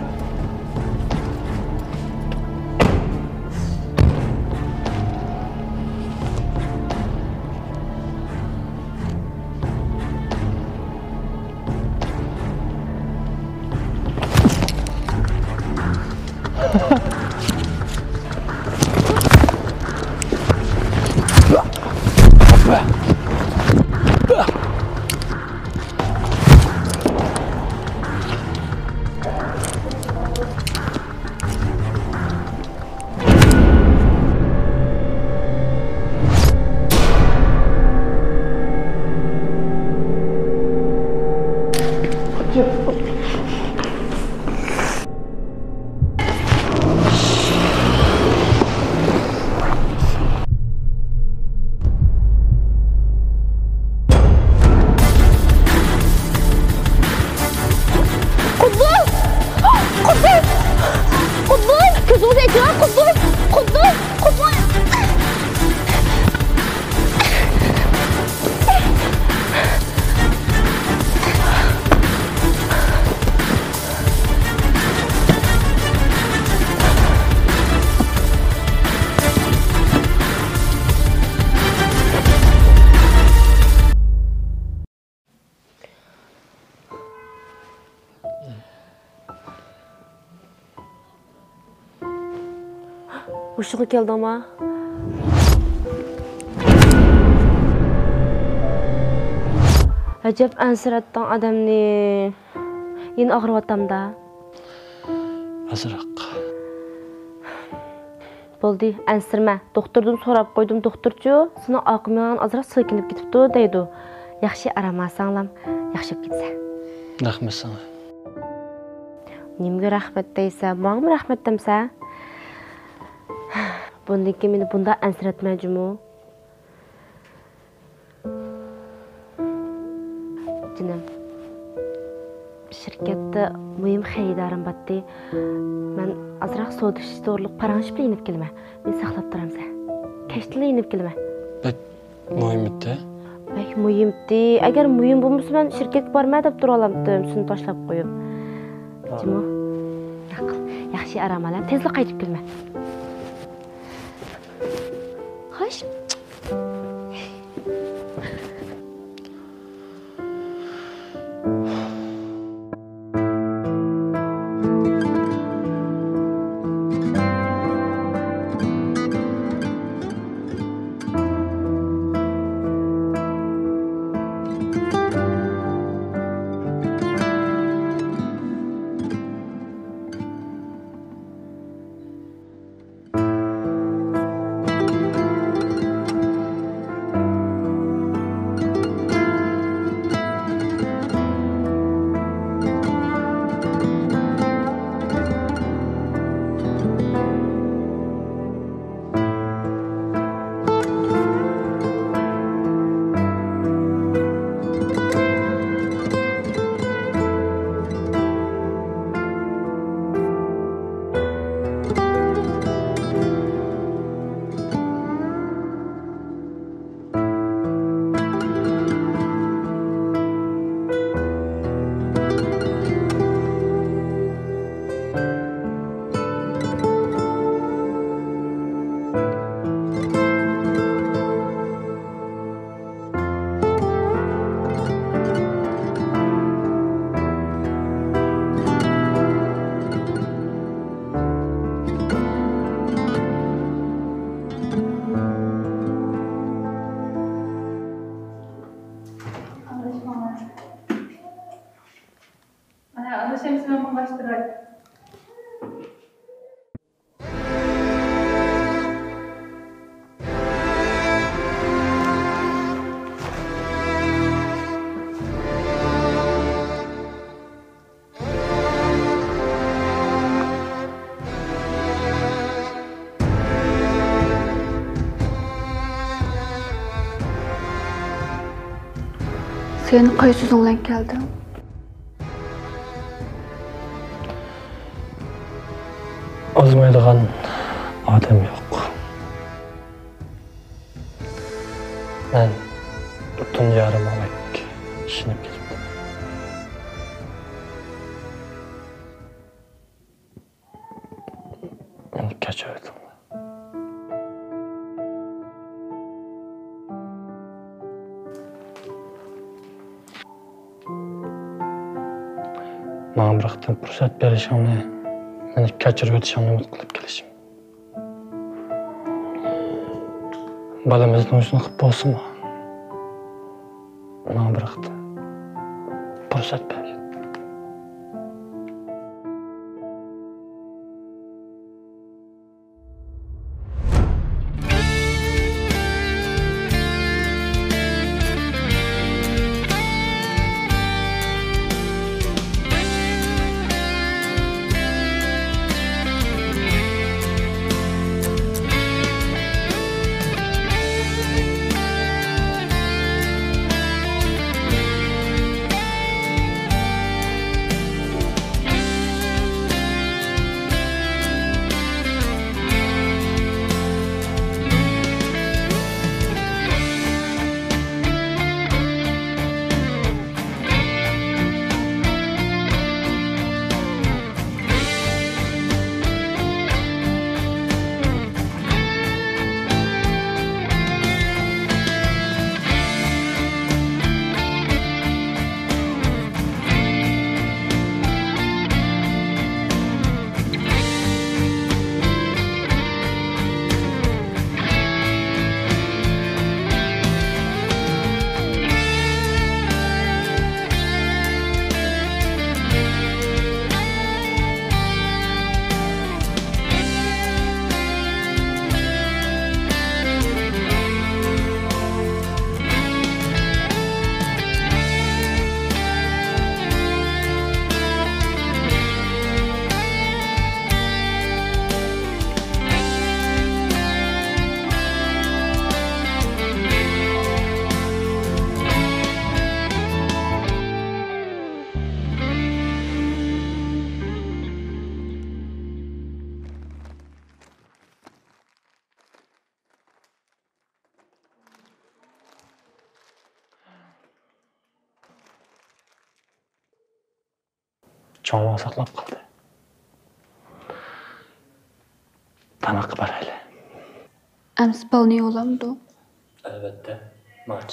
قۇددۇس! قۇددۇس! قۇددۇس! كۆزۈڭنى ئېچىڭ، قۇددۇس! قۇددۇس! قۇددۇس! ھوشىغا كەلدىڭما؟ ئەجەب ئەنسىرەتتىڭ ئادەمنى. يەنە ئاغرىۋاتامدا. ئازراق. بولدى، ئەنسىرىمە. دوختۇردىن سوراپ قويدۇم، دوختۇرچۇ، سېنىڭ ئارقا مېڭەڭ ئازراق سىلكىنىپ كېتىپتۇ دەيدۇ. ياخشى ئارام ئالساڭلام، ياخشى بولۇپ كېتىسەن. رەھمەت ساڭا. نېمىگە رەھمەت دەيسەن؟ ماڭىمۇ رەھمەت دەمسەن؟ بۇندىن كېيىن مېنى بۇنداق ئەنسىرەتمە جۇمۇ. جېنىم، شىركەتتە مۇھىم خېرىدارىم بارتتى. مەن ئازراق سودا ئىشى توغرىلىق پاراڭلىشىپلا يېنىپ كېلىمەن. مېنى ساقلاپ تۇرامسەن؟ كەچتىنلا يېنىپ كېلىمەن. بەك مۇھىممىتى؟ بەك مۇھىمتى. ئەگەر مۇھىم بولمىسا، مەن شىركەتكە بارىمەن دەپ تۇرالامتىم، سېنى تاشلاپ قويۇپ. جۇمۇ. ماقۇل. ياخشى، ئارام ئال، ھە؟ تېزلا قايتىپ كېلىمەن. خوش. سەن قايسى يۈزۈڭ بىلەن كەلدىڭ؟ ئازمايدىغان ئادەم يوق. مەن دۇنيا رىماۋەك ئىشىنىپ كېتىپتىمەن. مېنى كەچۈرۈۋېتىڭلار. ماڭا بىر قېتىم پۇرسەت بېرىشىڭنى، مېنى كەچۈرۈۋېتىشىڭنى ئۈمىد قىلىپ كېلىشىم. بالىمىزنىڭ يۈزىنى قىپ بولسىمۇ، ماڭا بىر قېتىم پۇرسەت بەرگىن. چوڭ ۋاڭ ساقلاپ قالدى. تاماققا بارايلى. ئەمسە بالىنى يۇيۇۋالامدۇ؟ ئەلۋەتتە. ماڭا.